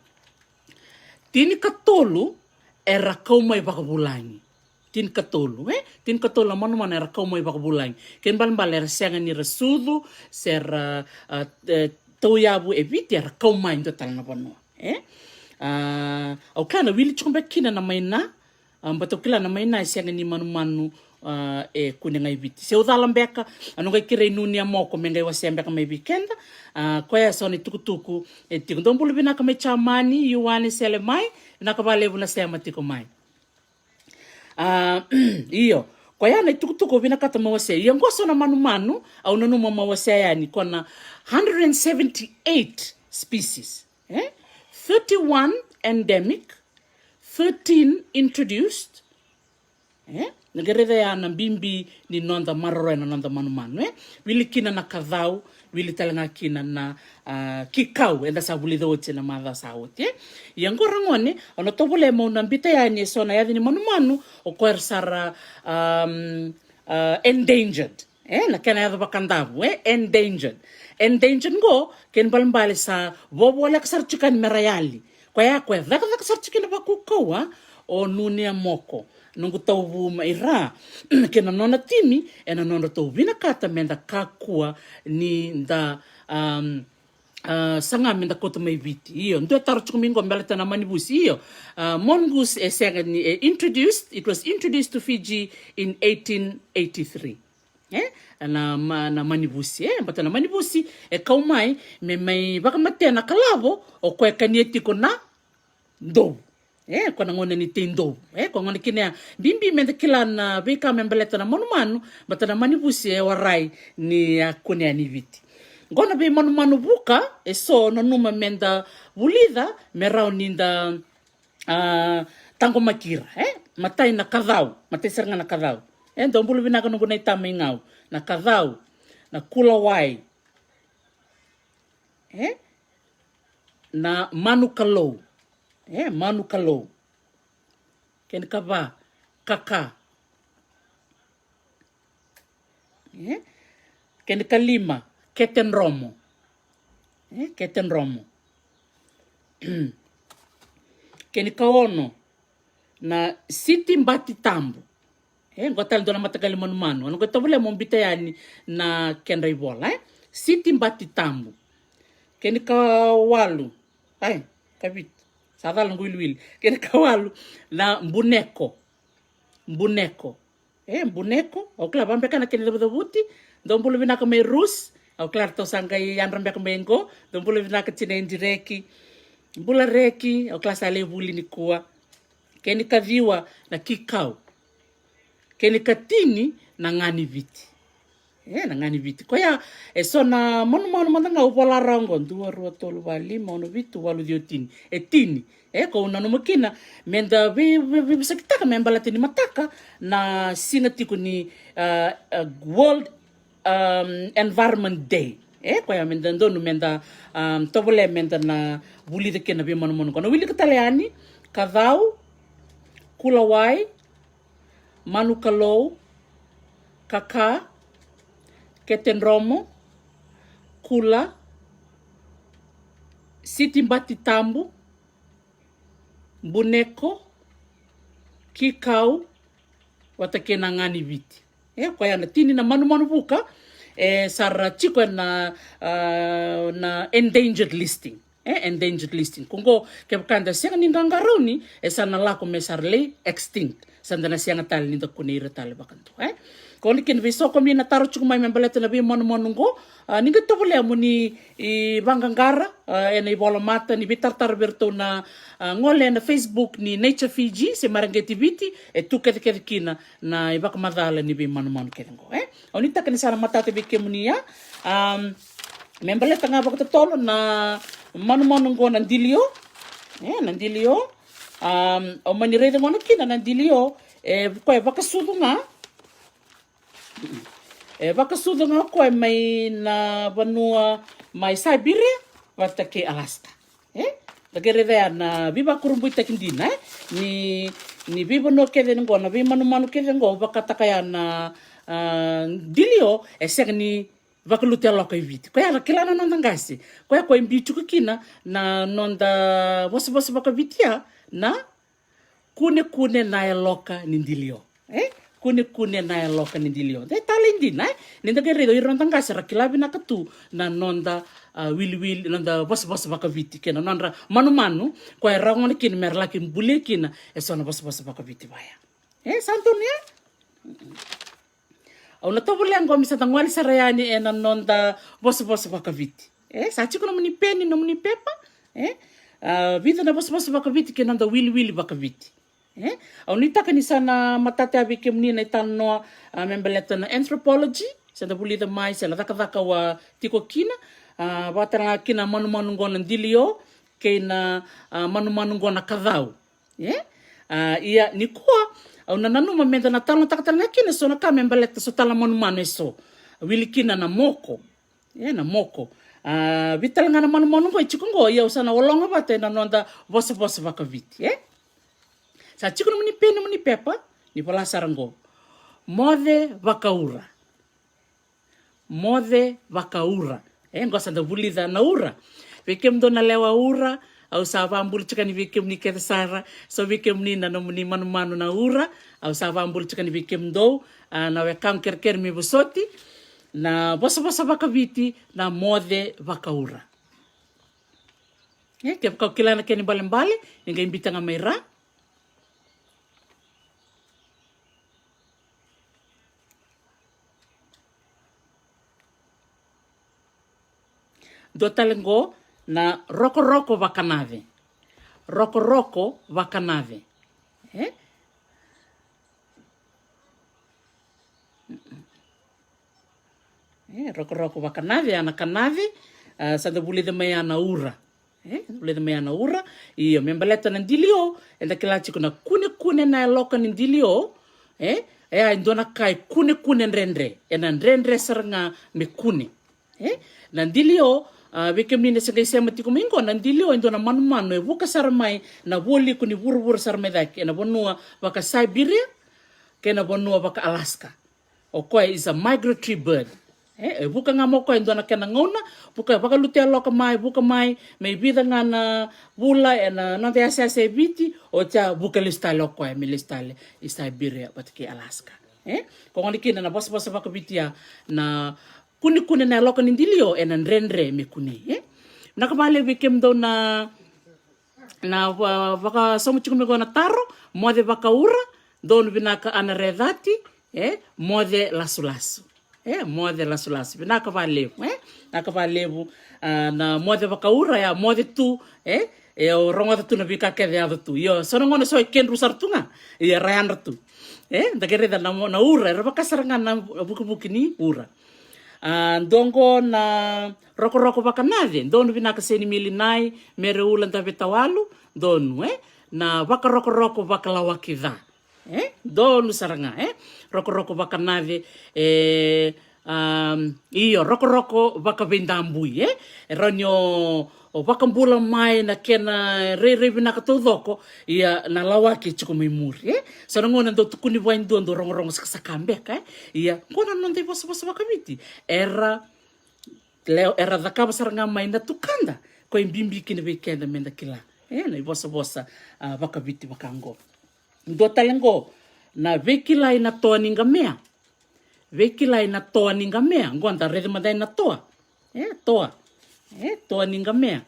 Tinikatolu era kau mai vakavulagi. Tinikatolu, e? Tinikatolu na manumanu era kau mai vakavulagi. Kena balebale era sega ni ra sucu, se ra, a, e, tauyavu e Viti, era kau mai dua tale na vanua, e? A, au kila na wili tiko beka kina na maina, a, baleta au kila na maina e sega ni manumanu, a, e kune ga i Viti. Se au cala beka, au na qai kerei Nunia Moko me qai wasea beka mai vei keda. A, koya so na itukutuku e tiko. Dou bula vinaka mai Jamani, Ioane Selemai, vinaka vakalevu na sema tiko mai. A, io, koya na itukutuku au vinakata meu wasea. Ia qo so na manumanu au nanuma meu wasea yani, ko na hundred and seventy-eight species, e? Thirty-one endemic, thirteen introduced. E, na qai raica ya na bibi ni noda maroroya na noda manumanu, e? Wili kina na kacau, wili tale ga kina na, a, kikau, eda sa vulica oti ena macawa sa oti, e? Ia qo ragone, au na tovolea meu na biuta yani e so na yaca ni manumanu o koya era sa ra, um, a, endangered. E, na kena yaca vakadavu, e, endangered. Endangered qo, kena balebale sa vovoleka sara tiko yani me ra yali. Koya, koya cakacaka sara tiko kina vakaukauwa o Nunia Moko, noqu tauvu mai ra, kei na nona timi, ena nodratou vinakata me da kakua ni da, um, a, saga me da kauta mai Viti. Io, dua e taro tiko mai qo me baleta na manivusi, io. A, mongoose e sega ni, e introduced, it was introduced to Fiji in eighteen eighty-three. E, na ma-, na manivusi, e, baleta na manivusi e kau mai me mai vakamatea na kalavo o koya e kania tiko na dovu. E, ko na gauna ni tei dovu. E, ko na gauna kina ya bibi me da kila na veika me baleta na manumanu, baleta na manivusi e warai ni a kune yani i Viti. Qo na veimanumanu vuka e so nanuma me da vulica me rawa ni da a, taqomaki ira, e? Matai na kacau, matai sara ga na kacau. E, dou bula vinaka noqu naita mai Gau. Na kacau, na kulawai, e? Na manu kalou, e? Manu kalou. Kena ikava, kaka. E? Kena ikalima, kete dromo. E? Kete dromo. Kena ikaono, na siti bati tabu. E, qo tale dua na mataqali manumanu. Au na qai tovolea meu biuta yani na kedra ivola, e? Siti bati tabu. Kena ikawalu. Ai, kavitu. Sa cala noqu wiliwili. Kena ikawalu, na buneko. Buneko. E, buneko, au kila vabeka na kena icavucavuti. Dou bula vinaka mai Rus, au kila ratou sa qai yadra beka mai qo. Dou bula vinaka Tina Edi Reki. Bula Reki, au kila sa lai vuli nikua. Kena ikaciwa na kikau. Kena ikatini na ganiviti. E na ga ni Viti koya. E so na manumanu mada ga au vola rawa oqo, dua, rua, tolu, va, lima, ono, vitu, walu, ciwa, tini. E tini. E ko au nanuma kina meda vei, vei, veivosakitaka me baleta ni mataka na siga tiko ni, uh, uh, World, um, Environment Day. E koya meda donu meda, um, tovolea meda na vulica kina na veimanumanu oqo. Na wilika tale yani: kacau, kulawai, manukalou, kaka, ketedromo, kula, sitibati tabu, buneko, kikau, vata kei na ga ni Viti. E koya na tini na manumanu vuka e sa ra tiko ena, ah, na endangered listing. E endangered listing. Ko oqo, kevaka da sega ni qaqarauni, e sa na lako me sa ra lai extinct. Sa da na sega tale ni da kunei ira tale vakadua, e? Ko ni kina veisokomi na taro tiko mai me baleta na veimanumanu oqo. Ah, ni qai tovolea mo ni, i, vaqaqara, ah, ena ivolamata, ni veitaratara vei iratou na, ah, gole ena Facebook ni Nature Fiji se Mareqeti Viti, e tu kecekece kina na ivakamacala ni veimanumanu kece oqo, e? Au nuitaka ni sa na matata vei kemuni ya. Am, me baleta ga vakatotolo na manumanu oqo na dilio. E, na dilio. Am, au mani raica gona kina na dilio, e, koya e vakasucu ga. E vakasucu ga o koya mai na vanua mai Siberia vata kei Alaska. E? Da qai raica ya na veivakurabuitaki dina, e? Ni, ni veivanua kece oqo, na veimanumanu kece oqo, vakataka ya na, ah, dilio, e sega ni vakalutu yaloka i Viti. Koya era kila na noda qase. Koya koya e biu tiko kina na noda vosavosa vakaviti ya na kunekune na yaloka ni dilio. E? Kunekune na yaloka ni dilio. De talei dina, e? Ni da qai raica o ira noda qase era kila vinaka tu na noda, ah, wiliwili, noda vosavosa vakaviti kei na nodra manumanu, koya e rawa gona kina me ra laki bulia kina e so na vosavosa vakaviti vaya. E, sa donu ya? Au na tovolea oqo me sa da gole sara yani ena noda vosavosa vakaviti. E, sa tiko nomuni peni, nomuni pepa. E, ah, vica na vosavosa vakaviti kei na noda wiliwili vakaviti. E, au nuitaka ni sa na matata ya vei kemuni na italanoa, ah, me baleta na anthropology. Se da vulica mai, se na cakacaka au a tiko kina. Ah, vakatale ga kina manumanu oqo na dilio, kei na, ah, manumanu oqo na kacau. E? Ah, ia nikua, au na nanuma meda na talanoataka tale ga kina so na ka me baleta so tale na manumanu e so. Wili kina na moko. E, na moko. Ah, vei tale ga na manumanu oqo e tiko oqo, ia au sa na ologa vata ena noda vosavosa vakaviti, e? Sa tiko nomuni peni, nomuni pepa, ni vola sara oqo: moce vakaura. Moce vakaura. E, oqo sa da vulica na ura. Vei kemudou na lewa ura, au sa vakabula tiko yani vei kemuni kece sara. So vei kemuni na nomuni manumanu na ura, au sa vakabula tiko yani vei kemudou. Ah, na wekaqu kerekere me vosoti na vosavosa vakaviti na moce vakaura. E, kevaka o kila na kena ibalebale, ni qai biuta ga mai ra. Dua tale oqo na rokoroko vakanace. Rokoroko vakanace. E? E, rokoroko vakanace, a na kanace, ah, sa da vulica mai ya na ura. E, vulica mai ya na ura. Io, me baleta na dilio, eda kila tiko na kunekune na yaloka ni dilio. E, e a e dua na ka e kunekune dredre. E na dredre sara ga me kune. E, na dilio, ah, vei kemuni na se qai sema tiko mai oqo, na dilio e dua na manumanu e vuka sara mai na vualiku ni vuravura sara mai cake, e na vanua vaka Siberia kei na vanua vaka Alaska. O koya is a migratory bird. E, e vuka ga mai o koya e dua na kena gauna, vuka, vakalutu yaloka mai, vuka mai, me vica ga na vula e na noda yasayasa e Viti, oti ya vuka lesu tale o koya me lesu tale i Siberia vata kei Alaska. E, ko gona kina na vosavosa vakaviti ya na kunekune na yaloka ni dilio e na dredre me kunei, e. Vinaka vakalevu vei kemudou na, na va-, vakasauma tiko mai oqo na taro, moce vakaura, donu vinaka a na recati, e, moce lasulasu. E, moce lasulasu. Vinaka vakalevu, e. Vinaka vakalevu, ah, na moce vakaura, ya moce tu, e. E, o rogoca tu na veika kece e yaco tu. Io, so na gauna so e kedru sara tu ga. Ia, ra yadra tu. E, da qai raica na mo-, na ura, era vaka sara ga na vukivuki ni ura. A, dua qo na rokoroko vakanace, donu vinaka Seni Milinai, Mere Ula Davetawalu, donu, e? Na vakarokoroko vakalawaki ca. E? Donu sara ga, e? Rokoroko vakanace, e, am, io, rokoroko vakaveidabui, e? E rawa ni o, o vakabula mai na kena rairai vinaka taucoko, ia na lawaki e tiko mai muri, e? Sa na gauna dau tukuni vua e dua dau rogorogo sakasaka beka, e? Ia, qo na noda ivosavosa vakaviti. Era, leo, era cakava sara ga mai na tukada, ko e bibi kina vei keda meda kila. E, na ivosavosa, a, vakaviti vaka qo. Dua tale qo, na veikilai na toa ni qamea. Veikilai na toa ni qamea. Qo da raica mada na toa. E, toa. E, toa ni qamea.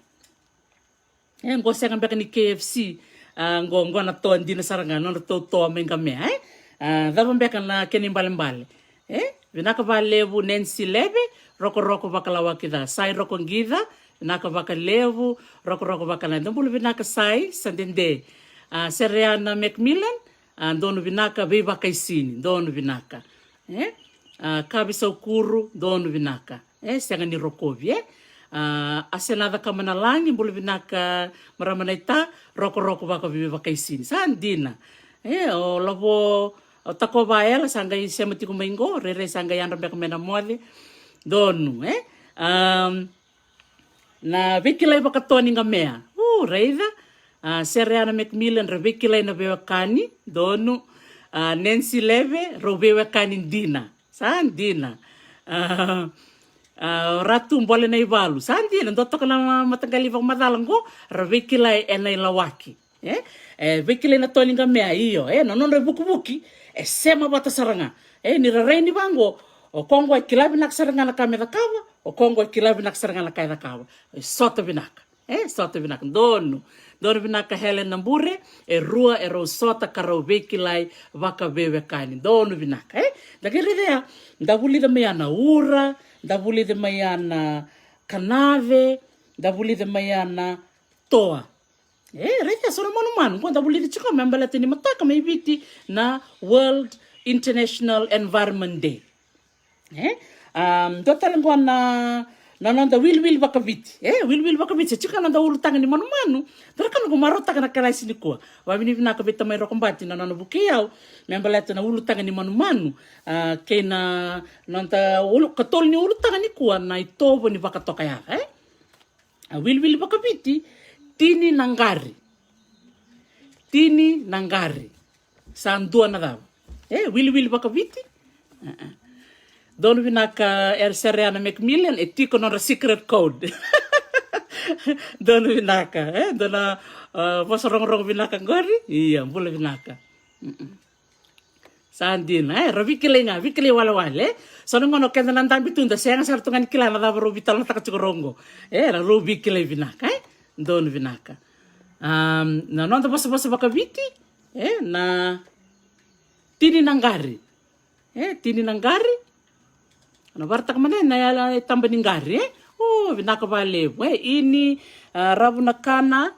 E, qo sega beka ni K F C. A, qo, qo na toa dina sara ga, nodratou toa mai qamea, e? A, cava beka na kena ibalebale. E, vinaka valevu Nancy Leve, rokoroko vakalawaki ca. Sai Rokoqica, vinaka vakalevu, rokoroko vakalevu. Dou bula vinaka Sai, sa dede. A, Sereana Macmillan, a, donu vinaka, veivakaisini, donu vinaka. E? A, Kavi Saukuru, donu vinaka. E, sega ni rokovi, e? A, Asenaca Kamanalagi, bula vinaka, marama naita, rokoroko vakaveivakaisini. Sa dina. E, o Lavo, o Takova Ela, sa qai sema tiko mai qo, rairai sa qai yadra beka mai na moce. Donu, e? Am, na veikilai vakatoa ni qamea. U, raica. A, Sereana Macmillan, ra veikilai na veiwekani. Donu. A, Nancy Leve, rau veiwekani dina. Sa dina. A, a, Ratu Bole na ivalu. Sa dina, dua toka na mataqali vakamacala qo, ra veikilai ena ilawaki. E? E, veikilai na toa ni qamea, io. E, na nodra ivukivuki, e sema vata sara ga. E, ni ra rai ni vaqo, o koya qo e kila vinaka sara ga na ka me cakava, o koya qo e kila vinaka sara ga na ka e cakava. E, sota vinaka. E, sota vinaka. Donu. Donu vinaka Helen Nabure, e rua, e rau sota ka rau veikilai vakaveiwekani. Donu vinaka, e? Da qai raica ya, da vulica mai ya na ura, da vulica mai ya na kanace, da vulica mai ya na toa. E, raica so na manumanu, qo da vulica tiko me baleta ni mataka mai Viti na World International Environment Day. E? Am, dua tale qo na, na noda wiliwili vakaviti. E, wiliwili vakaviti, se tiko na noda ulutaga ni manumanu. Dua na ka noqu marautaka na kalasi nikua. Vavinavinaka vei tamai Rokobati na nona vukei au. Me baleta na ulutaga ni manumanu. A, kei na noda ulu, katolu ni ulutaga nikua na itovo ni vakatokayaca, e? A, wiliwili vakaviti, tini na qari. Tini na qari. Sa dua na cava? E, wiliwili vakaviti? E, e. Donu vinaka, e, Sereana Macmillan, e tiko nodra secret code. Donu vinaka, e, dua na, a, vosa rogorogo vinaka qori. Ia, bula vinaka. Mm-mm. Sa dina, e, ra veikilai ga, veikilai walewale, e. So na gauna o keda na dabe tu da sega sara tu ga ni kila na cava rau veitalanoataka tiko rau qo. E, ra rau veikilai vinaka, e. Donu vinaka. Am, na noda vosavosa vakaviti, e, na tini na qari. E, tini na qari. Na varataka mada na yala e taba ni qari, e. O, vinaka valevu, e, ini, a, ravu na kana,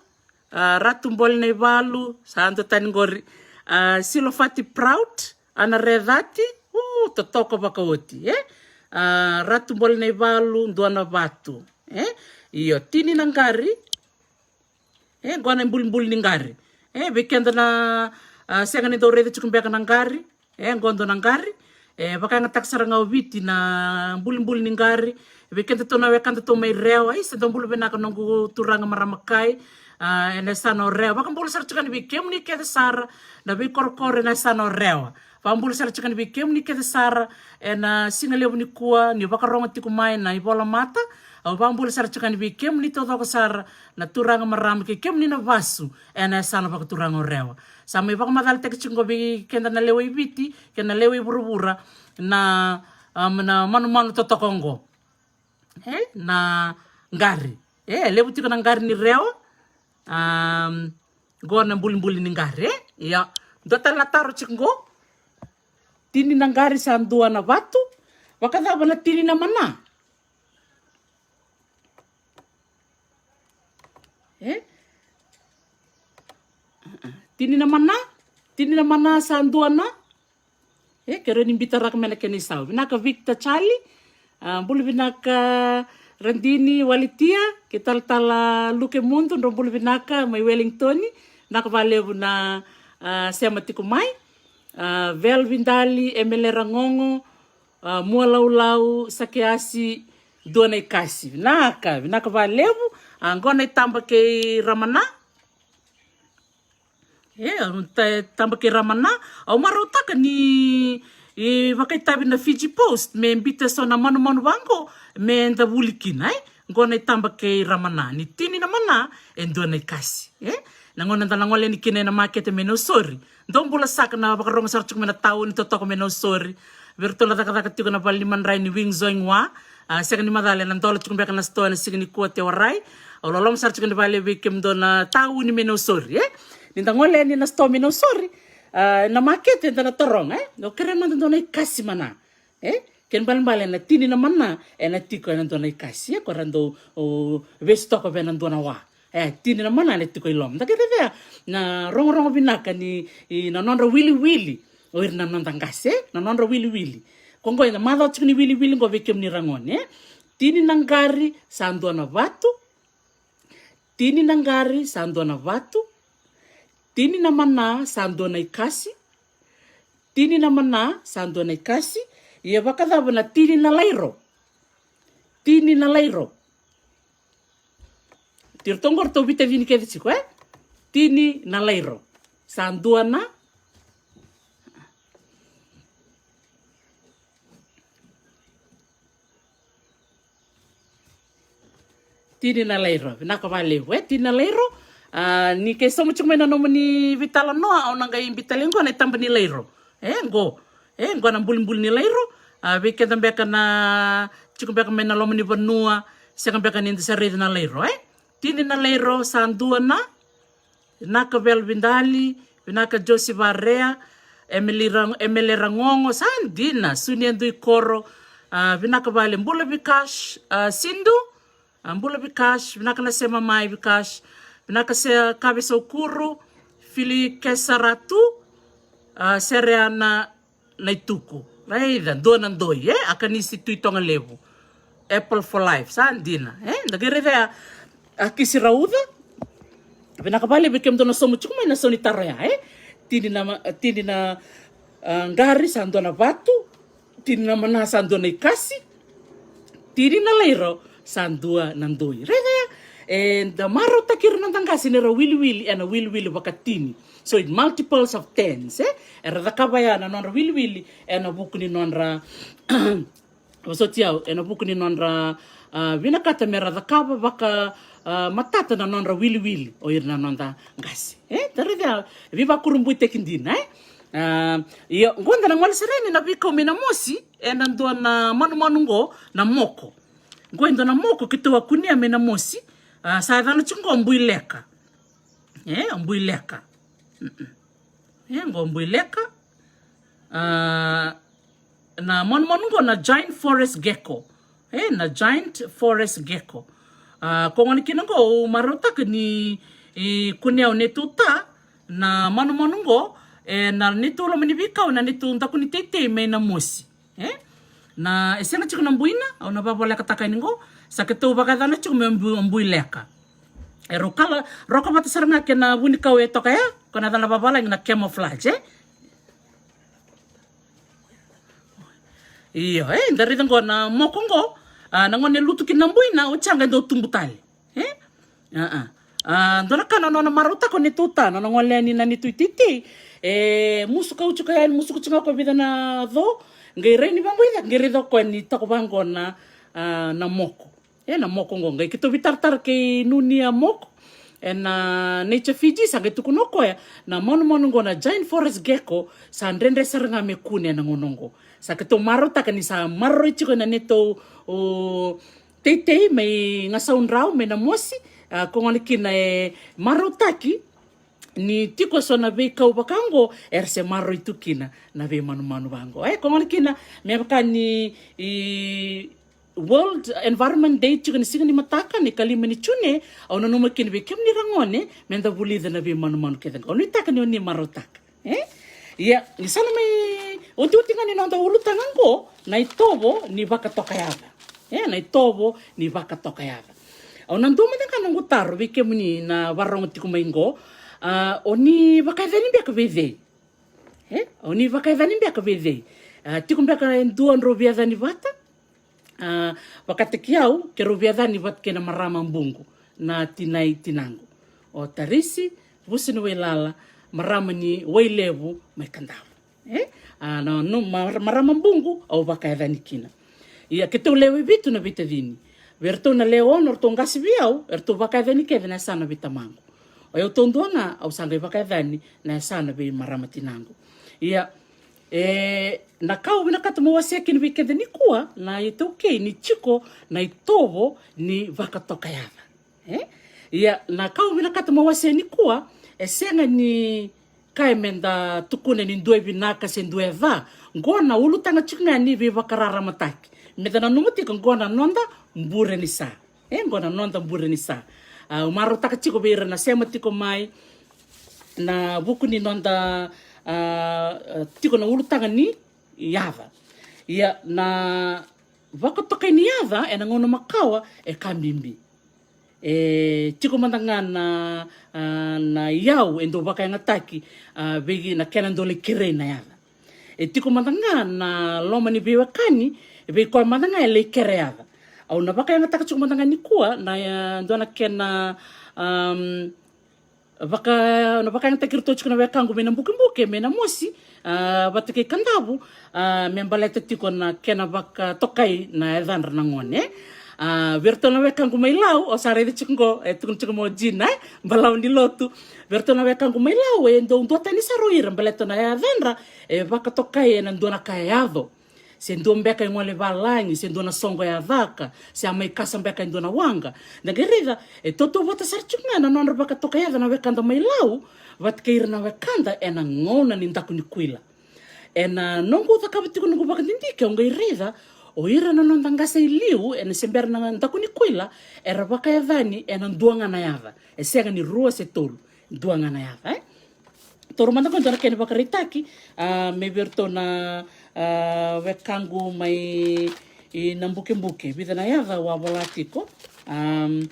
a, Ratu Bole na ivalu, sa dua tani qori, a, Silofati Prout, Ana Recati, u, totoka vakaoti, e? A, Ratu Bole na ivalu, dua na vatu, e? Io, tini na qari, e, qo na ibulibuli ni qari. E, vei keda na, a, sega ni dau raica tiko beka na qari, e, qo dua na qari. E, vakayagataka sara ga o Viti na bulibuli ni qari. Vei kedatou na wekadatou mai Rewa, isa dou bula vinaka noqu turaga marama kai, a, ena yasana o Rewa. Vakabula sara tiko yani vei kemuni kece sara na veikorokoro ena yasana o Rewa. Vakabula sara tiko yani vei kemuni kece sara ena siga levu nikua ni vakarogo tiko mai na ivolamata. Au vakabula sara tiko yani vei kemuni taucoko sara na turaga marama kei kemuni na vasu ena yasana vakaturaga o Rewa. Sa mai vakamacalataki tiko qo vei keda na lewe i Viti kei na lewe i vuravura na, um, na manumanu totoka qo. E, na qari. E, levu tiko na qari ni Rewa. Um, qo na bulibuli ni qari, e? Ia, dua tale na taro tiko qo. Tini na qari sa dua na vatu. Vakacava na tini na mana? E? Tini na mana, tini na mana sa dua na. E, kerea ni bitaraka mai na kena isau. Vinaka Victor Charlie, A, bula vinaka Radini Walitia, kei Talatala Luke Mudu, drau bula vinaka mai Wellington. Vinaka vakalevu na, a, sema tiko mai. A, Vel Vidali, Emele Ragogo, a, Mualaulau, Sakeasi, Dua na Ikasi. Vinaka, vinaka vakalevu. A, qo na itaba kei Ramana. E, au ta-, taba kei Ramana, au marautaka ni, e, vakaitavi na Fiji Post me biuta eso na manumanu vaqo me da vuli kina, e. Qo na itaba kei Ramana, ni tini na mana e dua na ikasi, e. Na gauna da na gole yani kina ena makete mai Nausori, dou bula saka na vakarogo sara tiko mai na tauni totoka mai Nausori. Vei iratou na cakacaka tiko na vale ni madrai ni Wing Zoing Wa, a, sega ni macala ena dola tiko beka na sitoa ena siga nikua, Tewarai. Au loloma sara tiko ni vale vei kemudou na tauni mai Nausori, e. Ni da gole yani na sitoa mai Nausori, a, na makete da na taroga, e. Au kerea mada dua na ikasi mana, e. Kena ibalebale na tini na mana ena tiko ena dua na ikasi, e, ko ra dau, o, vesu toka vei na dua na wa. E, tini na mana ena tiko i loma. Da qai raica na rogorogo vinaka ni, i, na nodra wiliwili o ira na noda qase, e, na nodra wiliwili. Ko qo ena macawa tiko ni wiliwili qo vei kemuni ragone, e. Tini na qari sa dua na vatu, tini na qari sa dua na vatu, tini na mana sa dua na ikasi, tini na mana sa dua na ikasi. Ia vakacava na tini na lairo? Tini na lairo. Tiro toqo ratou vitavini kece tiko, e? Tini na lairo sa dua na, tini na lairo. Vinaka vakalevu, e, tini na lairo. A, ni kei sauma tiko mai na nomuni veitalanoa, au na qai biuta tale qo na itaba ni lairo. E, qo. E, qo na bulibuli ni lairo. A, vei keda beka na tiko beka mai na loma ni vanua, sega beka ni da sa raica na lairo, e. Tini na lairo sa dua na. Vinaka Vel Vidali, vinaka Josi Varea, Emily Ra-, Emele Ragogo, sa dina, Sunia Duikoro, a, vinaka vale, bula Vikash, a, Sindu, a, bula Vikash, vinaka na sema mai Vikash, vinaka se Kave Saukuru, Fili Kesaratu, a, Sereana, Naituku. Raica, dua na doi, e? Akanisi Tui Togalevu. Apple for life, sa dina, e? Da qai raica ya, a, Kisi Rauca. Vinaka vakalevu vei kemudou na sauma tiko mai na sau ni taro ya, e? Tini na ma-, tini na, a, qari sa dua na vatu, tini na mana sa dua na ikasi, tini na lairo sa dua na doi. Raica ya, e, da marautaki ira na noda qase ni ra wiliwili ena wiliwili vakatini. So it multiples of tens, e? Era cakava ya na nodra wiliwili ena vuku ni nodra, vosoti au, ena vuku ni nodra, a, vinakata me ra cakava vaka, a, matata na nodra wiliwili o ira na noda qase. E, da raica ya, veivakurabuitaki dina, e? A, ia, qo da na gole sara yani na veikau mai Namosi, ena dua na manumanu qo, na moko. Qo e dua na moko keitou a kunea mai Namosi, a, sa yacana tiko qo o Buileka. E, o Buileka. Mm-mm. E, qo o Buileka. A, na manumanu qo na giant forest gecko. E, na giant forest gecko. A, ko gona kina qo, au marautaka ni, e, kunea o neitou ta na manumanu qo, e, na neitou loma ni veikau, na neitou daku ni teitei mai Namosi. E? Na, e sega tiko na buina, au na vavolekataka yani qo, sa keitou vakayacana tiko me bu-, Buileka. E rau kala, roka vata sara ga kei na vunikau e toka ya, ko na yacana vavalagi na camouflage, e? Io, e, da raica qo na moko qo, a, na gauna e lutu kina na buina, oti ya qai dau tubu tale. E? A, a. A, dua na ka na nona marautaka o neitou ta, na nona gole yani na neitou iteitei. E, musuka uci koya yani, musuka uci ga ko vica na co, qai rai ni vaqo i cake, qai raica o koya ni tako vaqo na, a, na moko. E, na moko qo, qai keitou veitaratara kei Nunia Moko. Ena Nature Fiji, sa qai tukuna o koya, na manumanu qo na giant forest gecko, sa dredre sara ga me kune ena gauna qo. Sa keitou marautaka ni sa maroroi tiko na neitou, o, teitei mai Gasaudrau, mai Namosi, a, ko gona kina e marautaki ni tiko eso na veikau vaka oqo, era se maroroi tu kina na veimanumanu vaqo. E, ko gona kina, me vaka ni, i, World Environment Day tiko ni siga ni mataka, ni kalima ni June, au nanuma kina vei kemuni ragone, me da vulica na veimanumanu kece qo. Au nuitaka ni oni marautaka. E? Ia, ni sa na mai Otioti ga ni noda ulutaga oqo, na itovo ni vakatokayaca. E, na itovo ni vakatokayaca. Au na dua mada ga noqu taro vei kemuni na vakarorogo tiko mai oqo. A, o ni vakayacani beka vei cei? E, o ni vakayacani beka vei cei? A, tiko beka e dua drau veiyacani vata? A, vakataki au, keirau veiyacani vata kei na marama buqu, na tinai tinaqu, o Tarisi Vusiniwailala, marama ni Wailevu mai Kadavu. E? A, na, no, ma-, marama buqu au vakayacani kina. Ia keitou lewe vitu na veitacini. Vei iratou na lewe ono, eratou qase vei au, eratou vakayacani kece na yasana vei tamaqu. O yau taudua ga au sa qai vakayacani na yasana vei marama tinaqu. Ia, e, na ka au vinakata meu wasea kina vei keda nikua, na iTaukei, ni tiko na itovo ni vakatokayaca. E? Ia, na ka au vinakata meu wasea nikua, e sega ni ka e meda tukuna ni dua e vinaka se dua e ca. Qo na ulutaga tiko ga ni veivakararamataki. Meda nanuma tiko qo na noda bure ni sa. E, qo na noda bure ni sa. A, au marautaka tiko vei ira na sema tiko mai, na vuku ni noda, a, a, tiko na ulutaga ni yaca. Ia, na vakatokai ni yaca ena gauna makawa e ka bibi. E tiko mada ga na, a, na iyau e dau vakayagataki, a, vei na kena dau lai kerei na yaca. E tiko mada ga na loma ni veiwekani, e vei koya mada ga e lai kere yaca. Au na vakayagataka tiko mada ga nikua na, a, dua na kena, am, vaka, na vakayagataki iratou tiko na wekaqu mai Nabukebuke, mai Namosi, a, vata kei Kadavu, a, me baleta tiko na kena vakatokai na yacadra na gone. A, vei iratou na wekaqu mai Lau, au sa raica tiko qo, e tukuna tiko mai o Jina, e, balavu ni lotu. Vei iratou na wekaqu mai Lau, e dau duatani sara o ira, baleta na yacadra e vakatokai ena dua na ka e yaco. Se dua beka e gole valagi, se dua na soqo e a caka, se a mai kasa beka e dua na waqa. Da qai raica, e tautauvata sara tiko ga na nodra vakatokayaca na wekada mai Lau vata kei ira na wekada ena gauna ni daku ni kuila. Ena noqu cakava tiko noqu vakadidike, au qai raica o ira na noda qase i liu, ena se bera na daku ni kuila, era vakayacani ena dua ga na yaca. E sega ni rua se tolu, dua ga na yaca, e? Toro mada qo dua na kena vakaraitaki, a, me vei iratou na, a, wekaqu mai i Nabukebuke. Vica na yaca au a vola tiko. Am,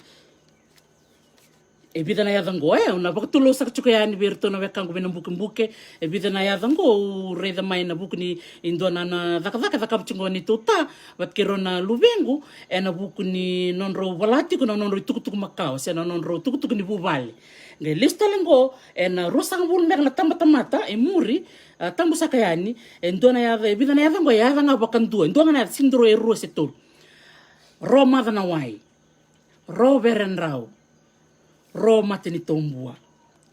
e vica na yaca qo, e, au na vakatulou saka tiko yani vei iratou na wekaqu mai Nabukebuke. E vica na yaca qo au raica mai ena vuku ni dua na, na cakacaka e cakava tiko qo neitou ta vata kei rau na luvequ, ena vuku ni nodrau vola tiko na nodrau itukutuku makawa se na nodrau tukutuku ni vuvale. Qai lesu tale qo ena ruasagavulu beka na tabatamata e muri, a, tabu saka yani, e dua na yaca, e vica na yaca qo e yaca ga vakadua, e dua ga na yaca, sega ni dua, e rua se tolu. Ro Maca na Wai, Ro Veredrau, Ro Mate ni Tobua.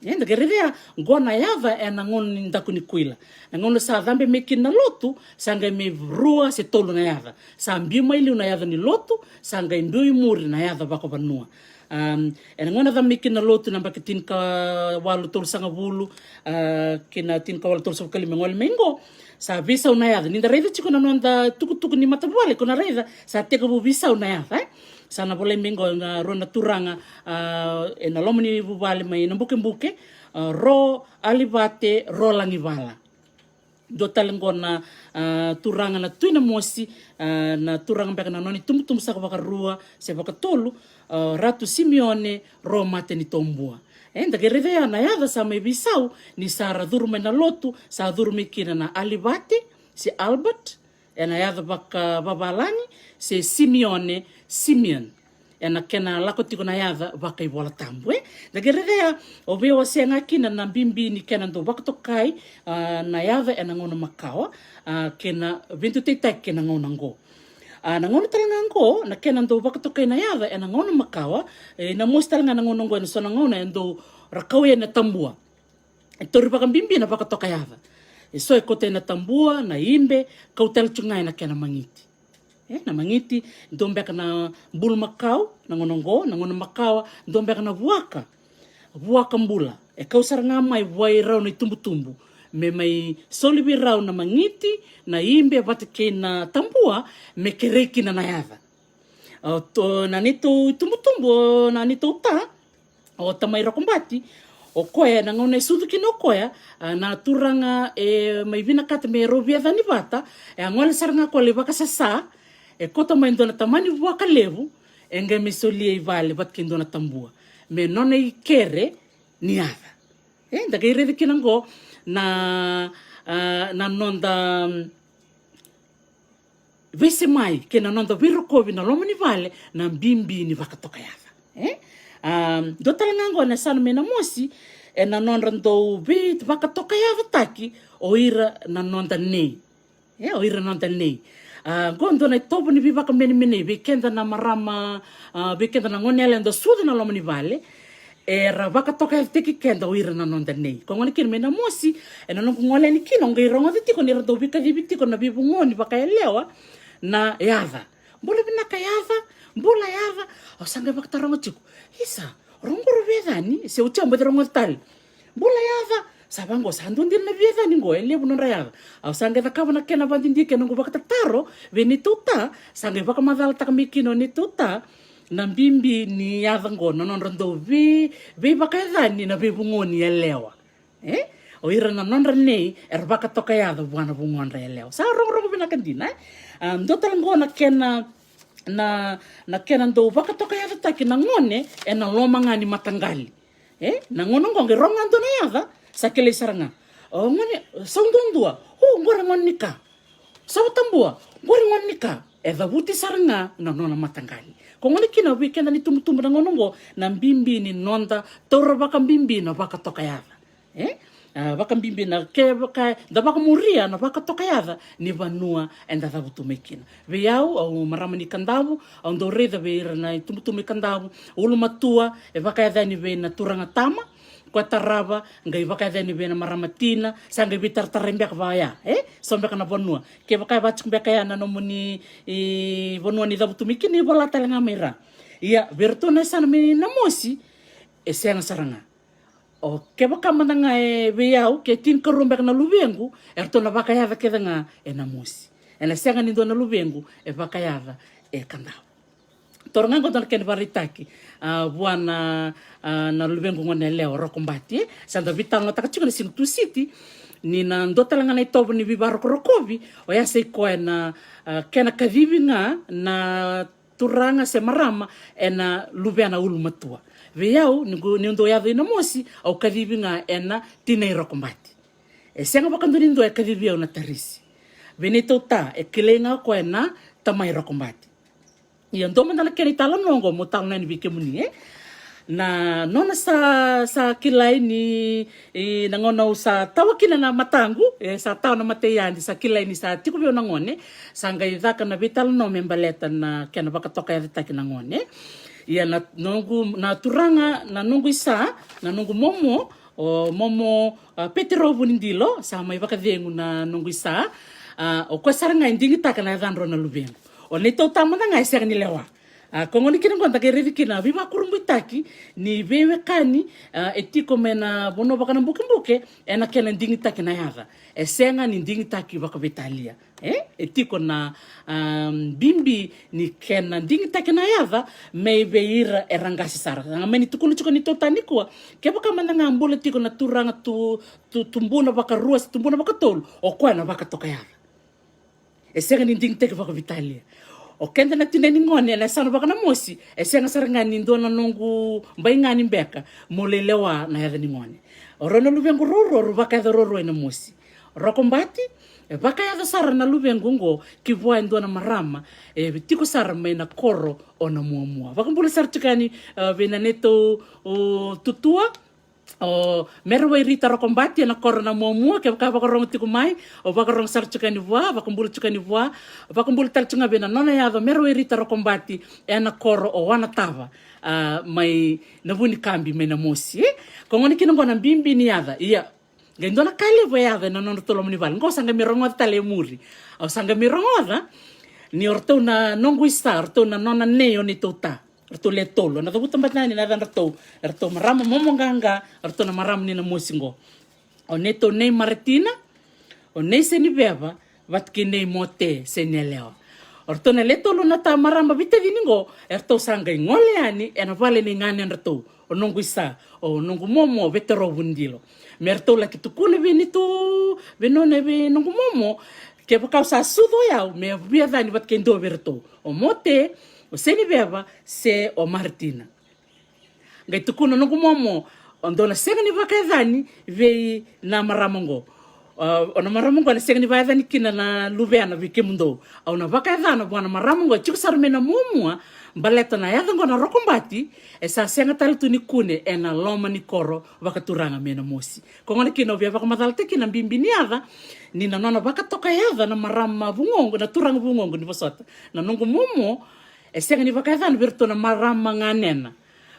E, da qai raica ya, qo na yaca ena gauna ni daku ni kuila. Na gauna sa cabe mai kina na lotu, sa qai mai rua se tolu na yaca. Sa biu mai liu na yaca ni lotu, sa qai biu i muri na yaca vakavanua. Am, ena gauna cabe mai kina na lotu na yabaki tinikawalu tolusagavulu, a, kei na tinikawalu tolusagavulu ka lima e gole mai qo, sa veisau na yaca. Ni da raica tiko na noda tukutuku ni matavuvale, ko na raica, sa tekivu veisau na yaca, e? Sa na volai mai qo na rua na turaga, a, ena loma ni vuvale mai Nabukebuke, a, Ro Alivate, Ro Lagivala. Dua tale qo na, a, turaga na Tui Namosi, a, na turaga beka na nona itubutubu saka vakarua se vakatolu, a, Ratu Simione, Ro Mate ni Tobua. E, da qai raica ya na yaca sa mai veisau, ni sa ra curu mai na lotu, sa curu mai kina na Alivate, se Albert, ena yaca vakavavalagi, se Simione, Simeon, ena kena lako tiko na yaca vakaivolatabu, e? Da qai raica ya, au veiwasea ga kina na bibi ni kena dau vakatokai, a, na yaca ena gauna makawa, a, kei na veidutaitaki kei na gauna qo. A, na gauna tale ga qo, na kena dau vakatokai na yaca ena gauna makawa, e, Namosi tale ga na gauna qo, ena so na gauna e dau ra kau yani na tabua. E tauri vakabibi na vakatoka yaca. E so e kauta na tabua, na ibe, kau tale tu ga ena kena magiti. E, na magiti, dua beka na bulumakau, na gauna qo, na gauna makawa, dua beka na vuaka. Vuaka bula. E kau sara ga mai vua i rau na itubutubu. Me mai soli vei rau na magiti, na ibe, vata kei na tabua, me kerei kina na yaca. O, to, na neitou itubutubu, o, na neitou ta, o Tamai Rokobati, O koya, na gauna e sucu kina o koya, a, na turaga e mai vinakata me rau veiyacani vata, e a gole sara ga koya lai vakasasa, e kauta mai dua na tamani vua ka levu, e qai mai solia i vale vata kei dua na tabua me nona ikere ni yaca. E, da qai raica kina qo na, a, na noda, mm, veisemai kei na noda veirokovi na loma ni vale, na bibi ni vakatoka yaca. E? A, dua tale ga qo na yasana mai Namosi, e na nodra dau veivakatoka yacataki o ira na noda nei. E, o ira na noda nei. A, qo dua na itovo ni veivakamenemenei vei keda na marama, a, vei keda na gone yalewa da sucu na loma ni vale. Era vakatoka yacataki keda o ira na noda nei. Ko gona kina mai Namosi, e na noqu gole yani kina, au qai rogoca tiko ni ra dau veikacivi tiko na veivugoni vakayalewa na yaca. Bula vinaka yaca, bula yaca. Au sa qai vakataroga tiko. Isa, rogo ro veiyacani, se oti au baci rogoca tale. Bula yaca, sa vaqo, sa dua dina na veiyacani qo, e levu nodra yaca. Au sa qai cakava na kena vadidike na noqu vakatataro vei neitou ta, sa qai vakamacalataka mai kina o neitou ta na bibi ni yaca qo, na nodra dau vei, veivakayacani na veivugoni yalewa. E? O ira na nodra nei era vakatoka yaca vua na vugodra yalewa. Sa rogorogo vinaka dina, e? A, dua tale qo na kena, na, na kena dau vakatoka yacataki na gone e na loma ga ni mataqali. E? Na gauna qo qai rogo ga dua na yaca, sa kilai sara ga. O gone, sau duadua, o, qori gone ni ka. Sau tabua, qori gone ni ka. E cavuti sara ga na nona mataqali. Ko gona kina vei keda ni tubutubu na gauna qo, na bibi ni noda taura vakabibi na vakatoka yaca. E? A, vakabibi na kevaka da vakamuria na vakatoka yaca ni vanua eda cavutu mai kina. Vei au, au marama ni Kadavu, au dau raica vei ira na itubutubu i Kadavu, ulumatua e vakayacani vei na turaga tama, koya tarava qai vakayacani vei na marama tina, sa qai veitaratara beka vaya, e? So beka na vanua. Kevaka e vaka tiko beka ya na nomuni, i, vanua ni cavutu mai kina, ni vola tale ga mai ra. Ia, vei iratou na yasana mai Namosi, e sega sara ga. O kevaka mada ga e vei au, ke tinikarua beka na luvequ, eratou na vakayaca kece ga e Namosi. E na sega ni dua na luvequ e vakayaca e Kadavu. Toro ga qo dua na kena vakaraitaki, a, vua na, a, na luvequ gone yalewa, Rokobati, e. Sa da veitalanoataka tiko na siga Tusiti, ni na dua tale ga na itovo ni veivakarokorokovi, oya sa i koya na, a, kena kacivi ga na turaga se marama e na luvena ulumatua. Vei au, ni qu-, niu dau yaco i Namosi, au kacivi ga e na tinai Rokobati. E sega vakadua ni dua e kacivi au na Tarisi. Vei neitou ta, e kilai ga o koya na tamai Rokobati. Ia, dua mada na kena italanoa qo meu talanoa yani vei kemuni, e? Na nona sa, sa kilai ni, i, na gauna au sa tawa kina na mataqu, e, sa tawa na mata i yadi, sa kilai ni sa tiko vei au na gone, sa qai caka na veitalanoa me baleta na kena vakatokayacataki na gone. Ia na noqu, na turaga, na noqu isa, na noqu momo, o momo, a, Peterou Vunidilo, sa mai vakacegu na noqu isa, a, o koya sara ga e digitaka na yacadrau na luvequ. O neitou ta mada ga e sega ni lewa. A, ko gona kina qo da qai raici kina na veivakurabuitaki ni veiwekani, a, e tiko mai na vanua vakanabukebuke, e na kena digitaki na yaca. E sega ni digitaki vakaveitalia. E, e tiko na, a, bibi ni kena digitaki na yaca mai vei ira era qase sara. Sa ga mai ni tukuna tiko ni tota nikua, kevaka mada ga bula tiko na turaga tu, tu, tubuna vakarua se tubuna vakatolu, o koya na vakatoka yaca. E sega ni digitaki vakaveitalia. O keda na tinai ni gone, e na yasana vakaNamosi, e sega sara ga ni dua na noqu bai ga ni beka mo lai lewa na yaca ni gone. O rau na luvequ ruarua, rau vakayaca ruarua i Namosi. Rokobati, e vakayaca sara na luvequ qo ki vua e dua na marama e tiko sara mai na koro o Namuamua. Vakabula sara tiko yani, e, vei na neitou, o, tutua, o Merewairita Rokobati e na koro Namuamua, kevaka vakarogo tiko mai, o vakarogo sara tiko yani vua, vakabula tiko yani vua, vakabula tale tiko ga vei na nona yaca o Merewairita Rokobati e na koro o Wanatava, a, mai na Vunikabi mai Namosi, e? Ko gona kina qo na bibi ni yaca, ia, qai dua na ka levu e yaco e na nodratou loma ni vale. Qo sa qai mai rogoca tale e muri. Au sa qai mai rogoca ni o ratou na noqu isa, o ratou na nona nei o neitou ta. O ratou le tolu. Na cavuta bata yani na yacadratou. O ratou marama momo qaqa, o ratou na marama ni Namosi qo. O neitou nei Maratina, o nei Seniveva, vata kei nei Mote Seniyalewa. O ratou na le tolu na ta marama veitacini qo, eratou sa qai gole yani e na vale nei ganedratou, o noqu isa, o noqu momo, Vetarou Vunidilo. Me ratou laki tukuna vei neitou, vei nona, vei noqu momo, kevaka au sa sucu o yau, me via yacani vata kei dua vei iratou, o Mote, o Seniveva, se o Maritina. Qai tukuna noqu momo, o dou na sega ni vakayacani vei na marama oqo. A, o na marama oqo na sega ni vakayacani kina na luvena vei kemudou. Au na vakayacana vua na marama oqo e tiko sara mai na muamua, baleta na yaca oqo na Rokobati, e sa sega tale tu ni kune ena loma ni koro vakaturaga mai Namosi. Ko gona kina au via vakamacalataki kina na bibi ni yaca, ni na nona vakatoka yaca na marama vugoqu, na turaga vugoqu ni vosota. Na noqu momo, e sega ni vakayacana vei iratou na marama ganena.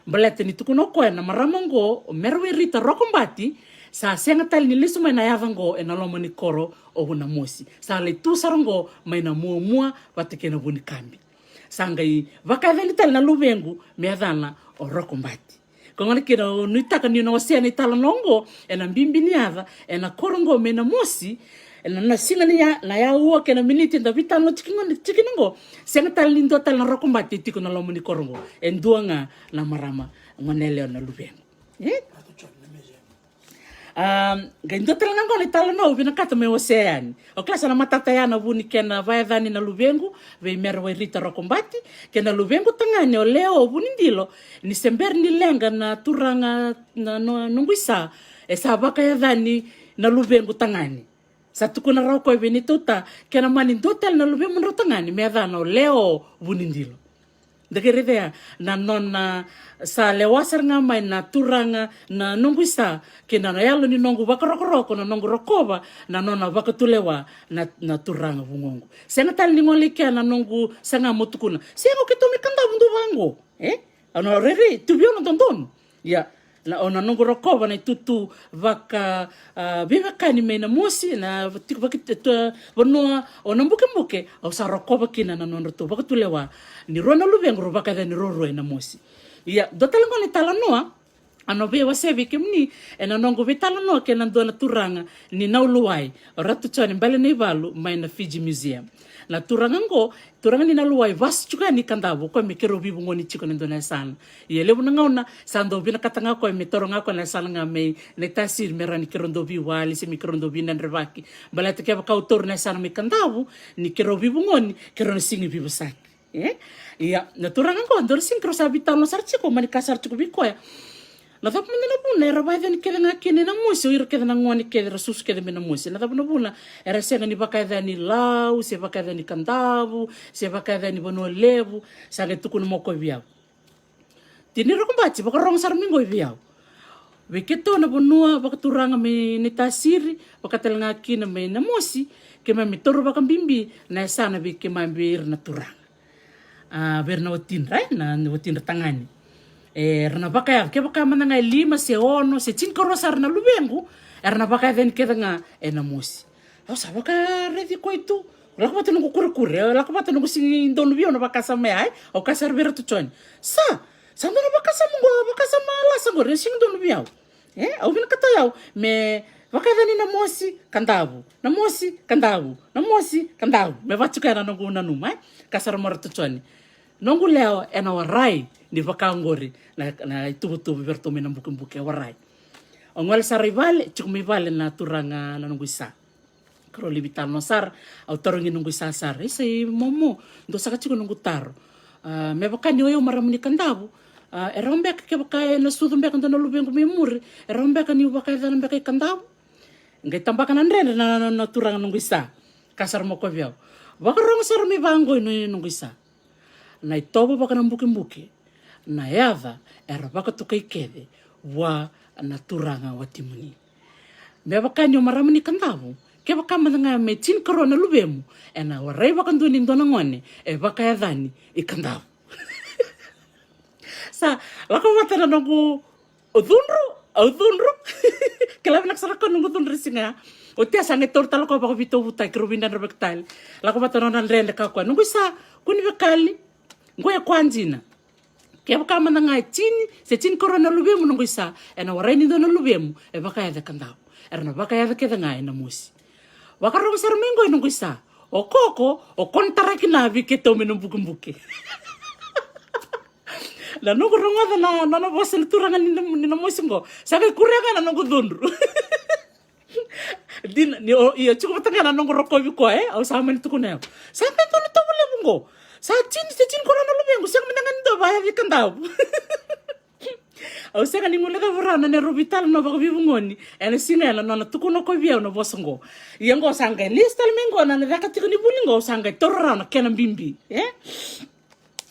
Baleta ni tukuna o koya na marama oqo, o Merewairita Rokobati, sa sega tale ni lesu mai na yaca oqo ena loma ni koro o Vunamosi. Sa lai tu sara oqo mai na muamua vata kei na Vunikabi. Sa qai vakayacani tale na luvequ me yacana o Rokobati. Ko gona kina au nuitaka niu na wasea na italanoa oqo, ena bibi ni yaca, ena koro oqo mai Namosi, ena na siga ni ya, na yaua kei na miniti eda veitalanoa tiko gona, tiko kina oqo, sega tale ni dua tale na Rokobati e tiko na loma ni koro oqo. E dua ga na marama gone yalewa na luvequ. E? A, qai dua tale ga oqo na italanoa au vinakata me wasea yani. O kila sa na matata ya na vu ni kena vakayacani na luvequ vei Merewairita Rokobati, kei na luvequ tagane o Leo Vunidilo, ni se bera ni leqa na turaga na, na, noqu isa, e sa vakayacani na luvequ tagane. Sa tukuna rawa o koya vei neitou ta, kena mani dua tale na luvemudrau tagane me yacana o Leo Vunidilo. Da qai raica ya na nona sa lewa sara ga mai na turaga na noqu isa, kei na yalo ni noqu vakarokoroko, na noqu rokova na nona vakatulewa na, na turaga vugoqu. Sega tale ni gole i kea na noqu saga mo tukuna, sega, o keitou me Kadavu dua vaqo. E? Au na rairai tu vei au na dodonu. Ia, na, o na noqu rokova na itutu vaka, a, veiwekani mai Namosi, na vati-, vaki-, tu-, vanua o Nabukebuke, au sa rokova kina na nodratou vakatulewa ni rua na luvequ rau vakayacani ruarua e Namosi. Ia, dua tale qo na italanoa au na veiwasea vei kemuni ena noqu veitalanoa kei na dua na turaga ni Nauluwai, o Ratu Jone Balenaivalu mai na Fiji Museum. Na turaga qo, turaga ni Nauluwai, vasu tiko yani i Kadavu, o koya me keirau veivugoni tiko ena dua na yasana. Ia e levu na gauna sa dau vinakata ga o koya me taura ga o koya na yasana ga mai Naitasiri me rawa ni keirau dau veiwali se me keirau dau veidredrevaki. Baleta kevaka au taura na yasana mai Kadavu ni keirau veivugoni, keirau na sega ni veivosaki. E? Ia, na turaga qo, dua na siga keirau sa veitalanoa sara tiko, mani kaya sara tiko vei koya, na cava mada na vuna era vakayacani kece ga kina e Namosi o ira kece na gone kece era susu kece mai Namosi? Na cava na vuna era sega ni vakayacani Lau, se vakayacani Kadavu, se vakayacani Vanua Levu? Sa qai tukuna mai o koya vei au, Tini Rokobati, vakarogo sara mai qo vei au. Vei keitou na vanua vakaturaga mai Naitasiri, vaka tale ga kina mai Namosi, keimami taura vakabibi na yasana vei keimami vei ira na turaga. A, vei ira na watidra, e, na, na watidra tagane. E, era na vakayaca, kevaka mada ga e lima se ono se tinikarua sara na luvequ, era na vakayacani kece ga e Namosi. Au sa vakaraici koya tu. Lako vata noqu kurekure, e, lako vata noqu sega ni donu vei au na vakasama ya, e. Au kaya sara vei Ratu Jone, sa, sa dua na vakasama qo, vakasama lasa qori, e sega ni donu vei au. E, au vinakata o yau me vakayacani Namosi, Kadavu, Namosi, Kadavu, Namosi, Kadavu. Me vaka tiko ya na noqu nanuma, e. Kaya sara mai o Ratu Jone, noqu lewa, ena warai ni vaka oqori na, na ituvatuva vei iratou mai Nabukebuke, e warai. Au gole sara i vale, tiko mai vale na turaga na noqu isa. Keirau lai veitalanoa sara, au tarogi noqu isa sara, isa, i momo, dua saka tiko noqu taro. A, me vaka ni o yau marama ni Kadavu, a, e rawa beka kevaka ena sucu beka dua na luvequ mai muri, e rawa beka niu vakayacana beka i Kadavu? Qai tabaka na dredre na, na, na turaga noqu isa. Kaya sara mai o koya vei au, vakarogo sara mai vaqo, noqu isa. Na itovo vakanabukebuke, na yaca era vakatokai kece vua na turaga watimuni. Me vaka ni o marama ni Kadavu, kevaka mada ga me tinikarua na luvemu, ena warai vakadua ni dua na gone e vakayacani i Kadavu. Sa lako vata na noqu, au cudru, au cudru. Kila vinaka sara o koya noqu cudru e siga ya. Oti ya sa qai taura tale o koya vakaveitauvutaki, keirau veidredrevaki tale. Lako vata na nona dredre, kaya o koya, noqu isa, kua ni wekali. Qo e koya dina. Kevaka mada ga e tini se tinikarua na luvemu, noqu isa, ena warai ni dua na luvemu e vakayaca e Kadavu, era na vakayaca kece ga e Namosi. Vakarogo sara mai qo, noqu isa. O koko, o konitaraki na vei keitou mai Nabukebuke. Na noqu rogoca na nona vosa na turaga ni na, ni na mosi qo, sa qai kuria ga na noqu cudru. Dina ni o, ia tiko vata ga na noqu rokovi koya, e, au sa mani tukuna ya. Sa qai dua na tovo levu qo. Sa tini, sa tini ko rau na luvequ, sega mada ga ni dua vaya vei Kadavu. Au sega ni guilecava rawa na neirau veitalanoa vakaveivuqoni ena siga ya na nona tukuna ko vei au na vosa qo. Ia qo sa qai lesu tale mai qo na, na caka tiko ni vuli qo, au sa qai taura rawa na kena bibi, e?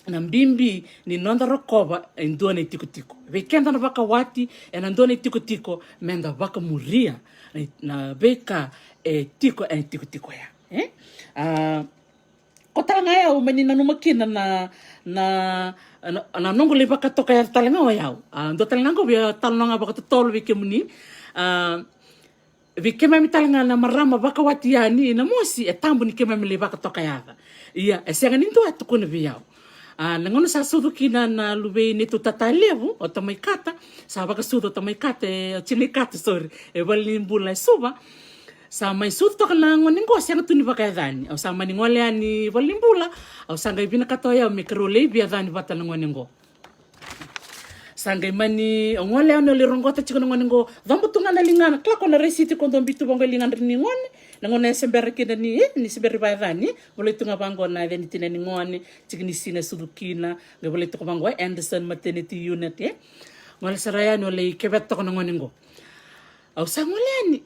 Na bibi ni noda rokova e dua na itikotiko. Vei keda na vakawati ena dua na itikotiko, meda vakamuria na, na veika e tiko ena itikotiko ya, e? A, ko tale ga yau mani nanuma kina na, na, na, na noqu lai vakatokayaca tale ga o yau. A, dua tale ga qo via talanoa ga vakatotolo vei kemuni. A, vei keimami tale ga na marama vakawati yani na mosi, e tabu ni keimami lai vakatokayaca. Ia, e sega ni dua e tukuna vei au. A, na gauna sa sucu kina na luvei neitou tata levu, o Tamai Kata, sa vakasucu o Tamai Kata, e, o Tinai Kata, sorry, e valenibula e Suva. Sa mai sucu toka na gone qo, sega tu ni vakayacani. Au sa mani gole yani valenibula, au sa qai vinakata o yau me keirau lai veiyacani vata na gone qo. Sa qai mani, au gole yani, au lai roqota tiko na gone qo, coba tu ga na ligana, kila ko na resi tiko dua bitu vaqo e ligadra ni gone. Na gone e sebera kina ni, e, ni sebera ni vakayacani, volai tu ga vaqo na yaca ni tina ni gone, tiki ni siga e sucu kina, qai volai tu ga vaqo e Anderson Maternity Unit, e. Gole sara yani, au lai keveta toka na gone qo. Au sa gole yani,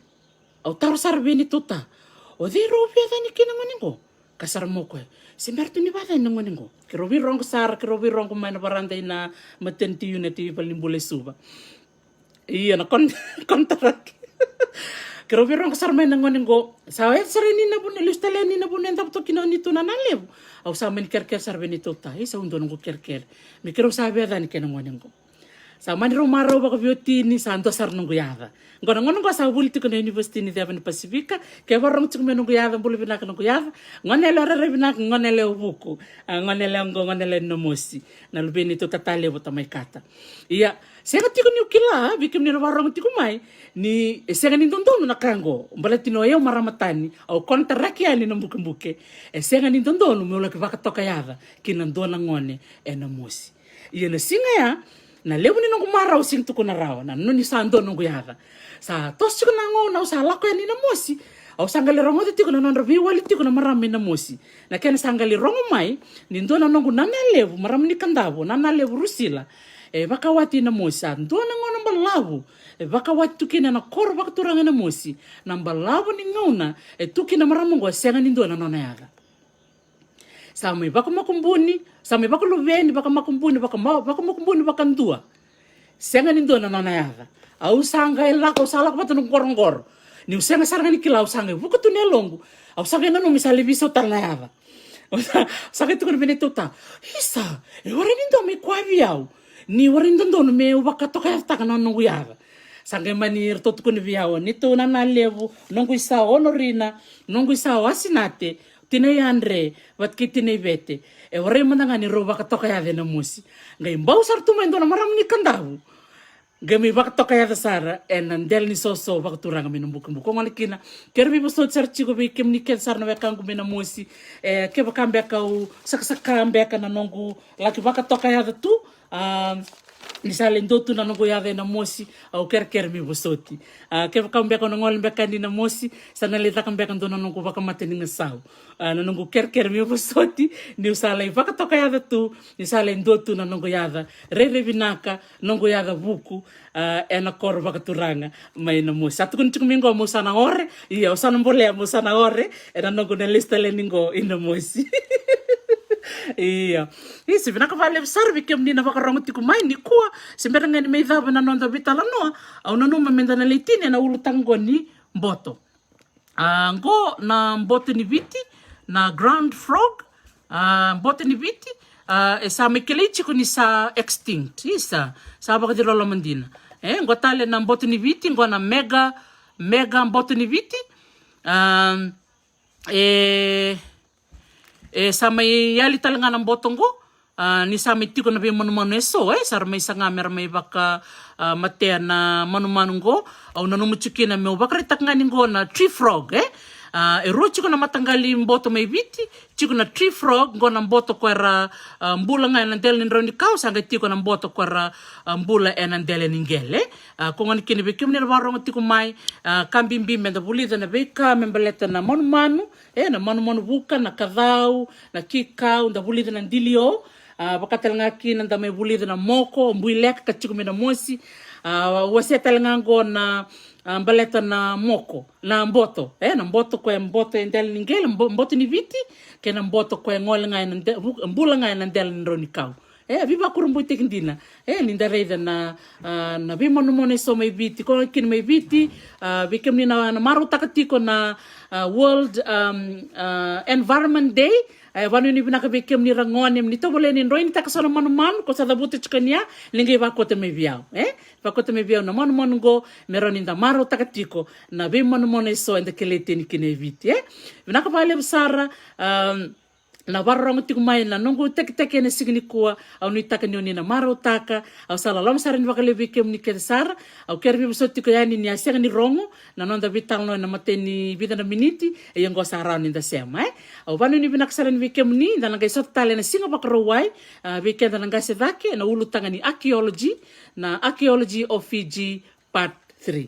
au taro sara vei neitou ta. O cei rau veiyacani kei na gone qo? Ka sara mo koya. Se bera tu ni vakayacani na gone qo. Keirau veirogo sara, keirau veirogo mai na varada i na maternity unit i valenibula i Suva. Ia na kon-, kontaraki. Keirau veirogo sara mai na gone qo. Sa oya sara ni na vuna, lesu tale ni na vuna e davo toka kina o neitou nana levu. Au sa mani kerekere sara vei neitou ta. Isa, au dua noqu kerekere. Me keirau sa veiyacani kei na gone qo. Sa mani rau marau vakaveiwatini, sa dua sara noqu yaca. Qo na gone qo sa vuli tiko na University ni Ceva ni Pasifika. Ke vakarorogo tiko mai noqu yaca, bula vinaka noqu yaca. Gone yalewa rairai vinaka, gone yalewa vuku. A, gone yalewa qo, gone yalewa ni Namosi. Na luvei neitou tata levu o Tamai Kata. Ia, sega tiko niu kila, vei kemuni na vakarorogo tiko mai, ni e sega ni dodonu na ka qo. Baleta ni o yau marama tani, au kontaraki yani na bukebuke. E sega ni dodonu meu laki vakatokayaca ki na dua na gone e Namosi. Ia na siga ya, na levu ni noqu marau sega ni tukuna rawa, na noni sa dua noqu yaca. Sa toso tiko na gauna au sa lako yani i Namosi. Au sa qai lai rogoca tiko na nodra veiwali tiko na marama i Namosi. Na kena sa qai lai rogo mai, ni dua na noqu nana levu, marama ni Kadavu, nana levu Rusila. E vakawati i Namosi, sa dua na gauna balavu. E vakawati tu kina na koro vakaturaga i Namosi. Na balavu ni gauna, e tu kina marama qo, e sega ni dua na nona yaca. Sa mai vakamakubuni, sa mai vakaluveni, vakamakubuni, vakama-, vakamakubuni vakadua. Sega ni dua na nona yaca. Au sa qai lako, au sa lako vata noqu qoroqoro. Niu sega sara ga ni kila, au sa qai vuka tu na yaloqu. Au sa qai nanuma me sa lai veisau tale na yaca. Au sa, au sa qai tukuna vei neitou ta. Isa, e warai ni dua mai koya vei au. Ni warai ni dodonu meu vakatokayacataka na noqu yaca. Sa qai mani ratou tukuna vei au. Neitou nana levu, noqu isa o Norina, noqu isa o Asinate. Tinai Andre, vata kei tinai Vete. E warai mada ga ni rau vakatokayaca e Namosi. Qai bau sara tu mai dua na marama ni Kadavu. Qai mai vakatokayaca sara ena dela ni soso vakaturaga mai na bukebuke. Ko gona kina, keirau veivosoti sara tiko vei kemuni kece sara na wekaqu mai Namosi. E, kevaka beka au sakasaka beka na noqu laki vakatokayaca tu. A, ni sa lai dua tu na noqu yaca e Namosi, au kerekere me vosoti. A, kevaka beka au na gole beka ni Namosi, sa na lai caka beka dua na noqu vakamata ni gasau. A, na noqu kerekere me vosoti, niu sa lai vakatokayaca tu, ni sa lai dua tu na noqu yaca rairai vinaka, noqu yaca vuku, a, ena koro vakaturaga mai Namosi. Sa tukuni tiko mai qo, meu sa na ore, ia, au sa na bolea, meu sa na ore, ena noqu na lesu tale ni qo i Namosi. Ia. Isa, vinaka vakalevu sara vei kemuni na vakarogo tiko mai nikua, se bera ga ni mai cava na noda veitalanoa, au nanuma meda na lai tini ena ulutaga qo ni boto. A, qo na boto ni Viti, na ground frog, a, boto ni Viti, a, e sa mai kilai tiko ni sa extinct, isa, sa vakaciroloma dina. E, qo tale na boto ni Viti, qo na mega, mega boto ni Viti, a, e, e sa mai yali tale ga na boto qo, a, ni sa mai tiko na veimanumanu eso, e, sa ra mai saga me ra mai vaka, a, matea na manumanu qo, au nanuma tiko kina meu vakaraitaka ga ni qo na tree frog, e. A, e rua tiko na mataqali boto mai Viti, tiko na tree frog, qo na boto ko era, a, bula ga ena dela ni drau ni kau, sa qai tiko na boto ko era, a, bula ena dela ni qele. A, ko gona kina vei kemuni na vakarorogo tiko mai, a, ka bibi meda vulica na veika me baleta na manumanu, e, na manumanu vuka, na kacau, na kikau, da vulica na dilio, a, vaka tale ga kina da mai vulica na moko, buileka ka tiko mai na mosi, a, wasea tale ga qo na, a, baleta na moko, na boto, e, na boto ko e boto e dela ni qele, bo-, boto ni Viti, kei na boto ko e gole ga ena de-, vu-, bula ga ena dela ni drau ni kau. E, veivakurabuitaki dina. E, ni da raica na, a, na veimanumanu eso mai Viti. Ko kina mai Viti, a, vei kemuni na, na marautaka tiko na, a, World, um, a, Environment Day. E, vanuinui vinaka vei kemuni ragone, ni tovolea ni droinitaka so na manumanu, ko sa cavuta tiko ni a, ni qai vakota mai vei au. E, vakota mai vei au na manumanu qo, me rawa ni da marautaka tiko na veimanumanu eso eda kilai tiko kina e Viti. E, vinaka vakalevu sara, um, na vakarorogo tiko mai na noqu tekiteki ena siga nikua, au nuitaka ni oni na marautaka, au sa loloma sara ni vakalevu vei kemuni kece sara, au kere veivosa tiko yani ni a sega ni rogo na noda veitalanoa ena imatai ni vica na miniti, e ia qo sa rawa ni da sema, e. Au vanuinui vinaka sara ni vei kemuni, da na qai sota tale ena siga Vakarauwai, a, vei keda na qase cake, na ulutaga ni archaeology, na Archaeology of Fiji Part three.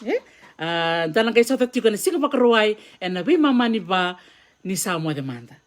E? A, da na qai sota tiko ena siga Vakarauwai, ena veimama ni va ni sa moce mada.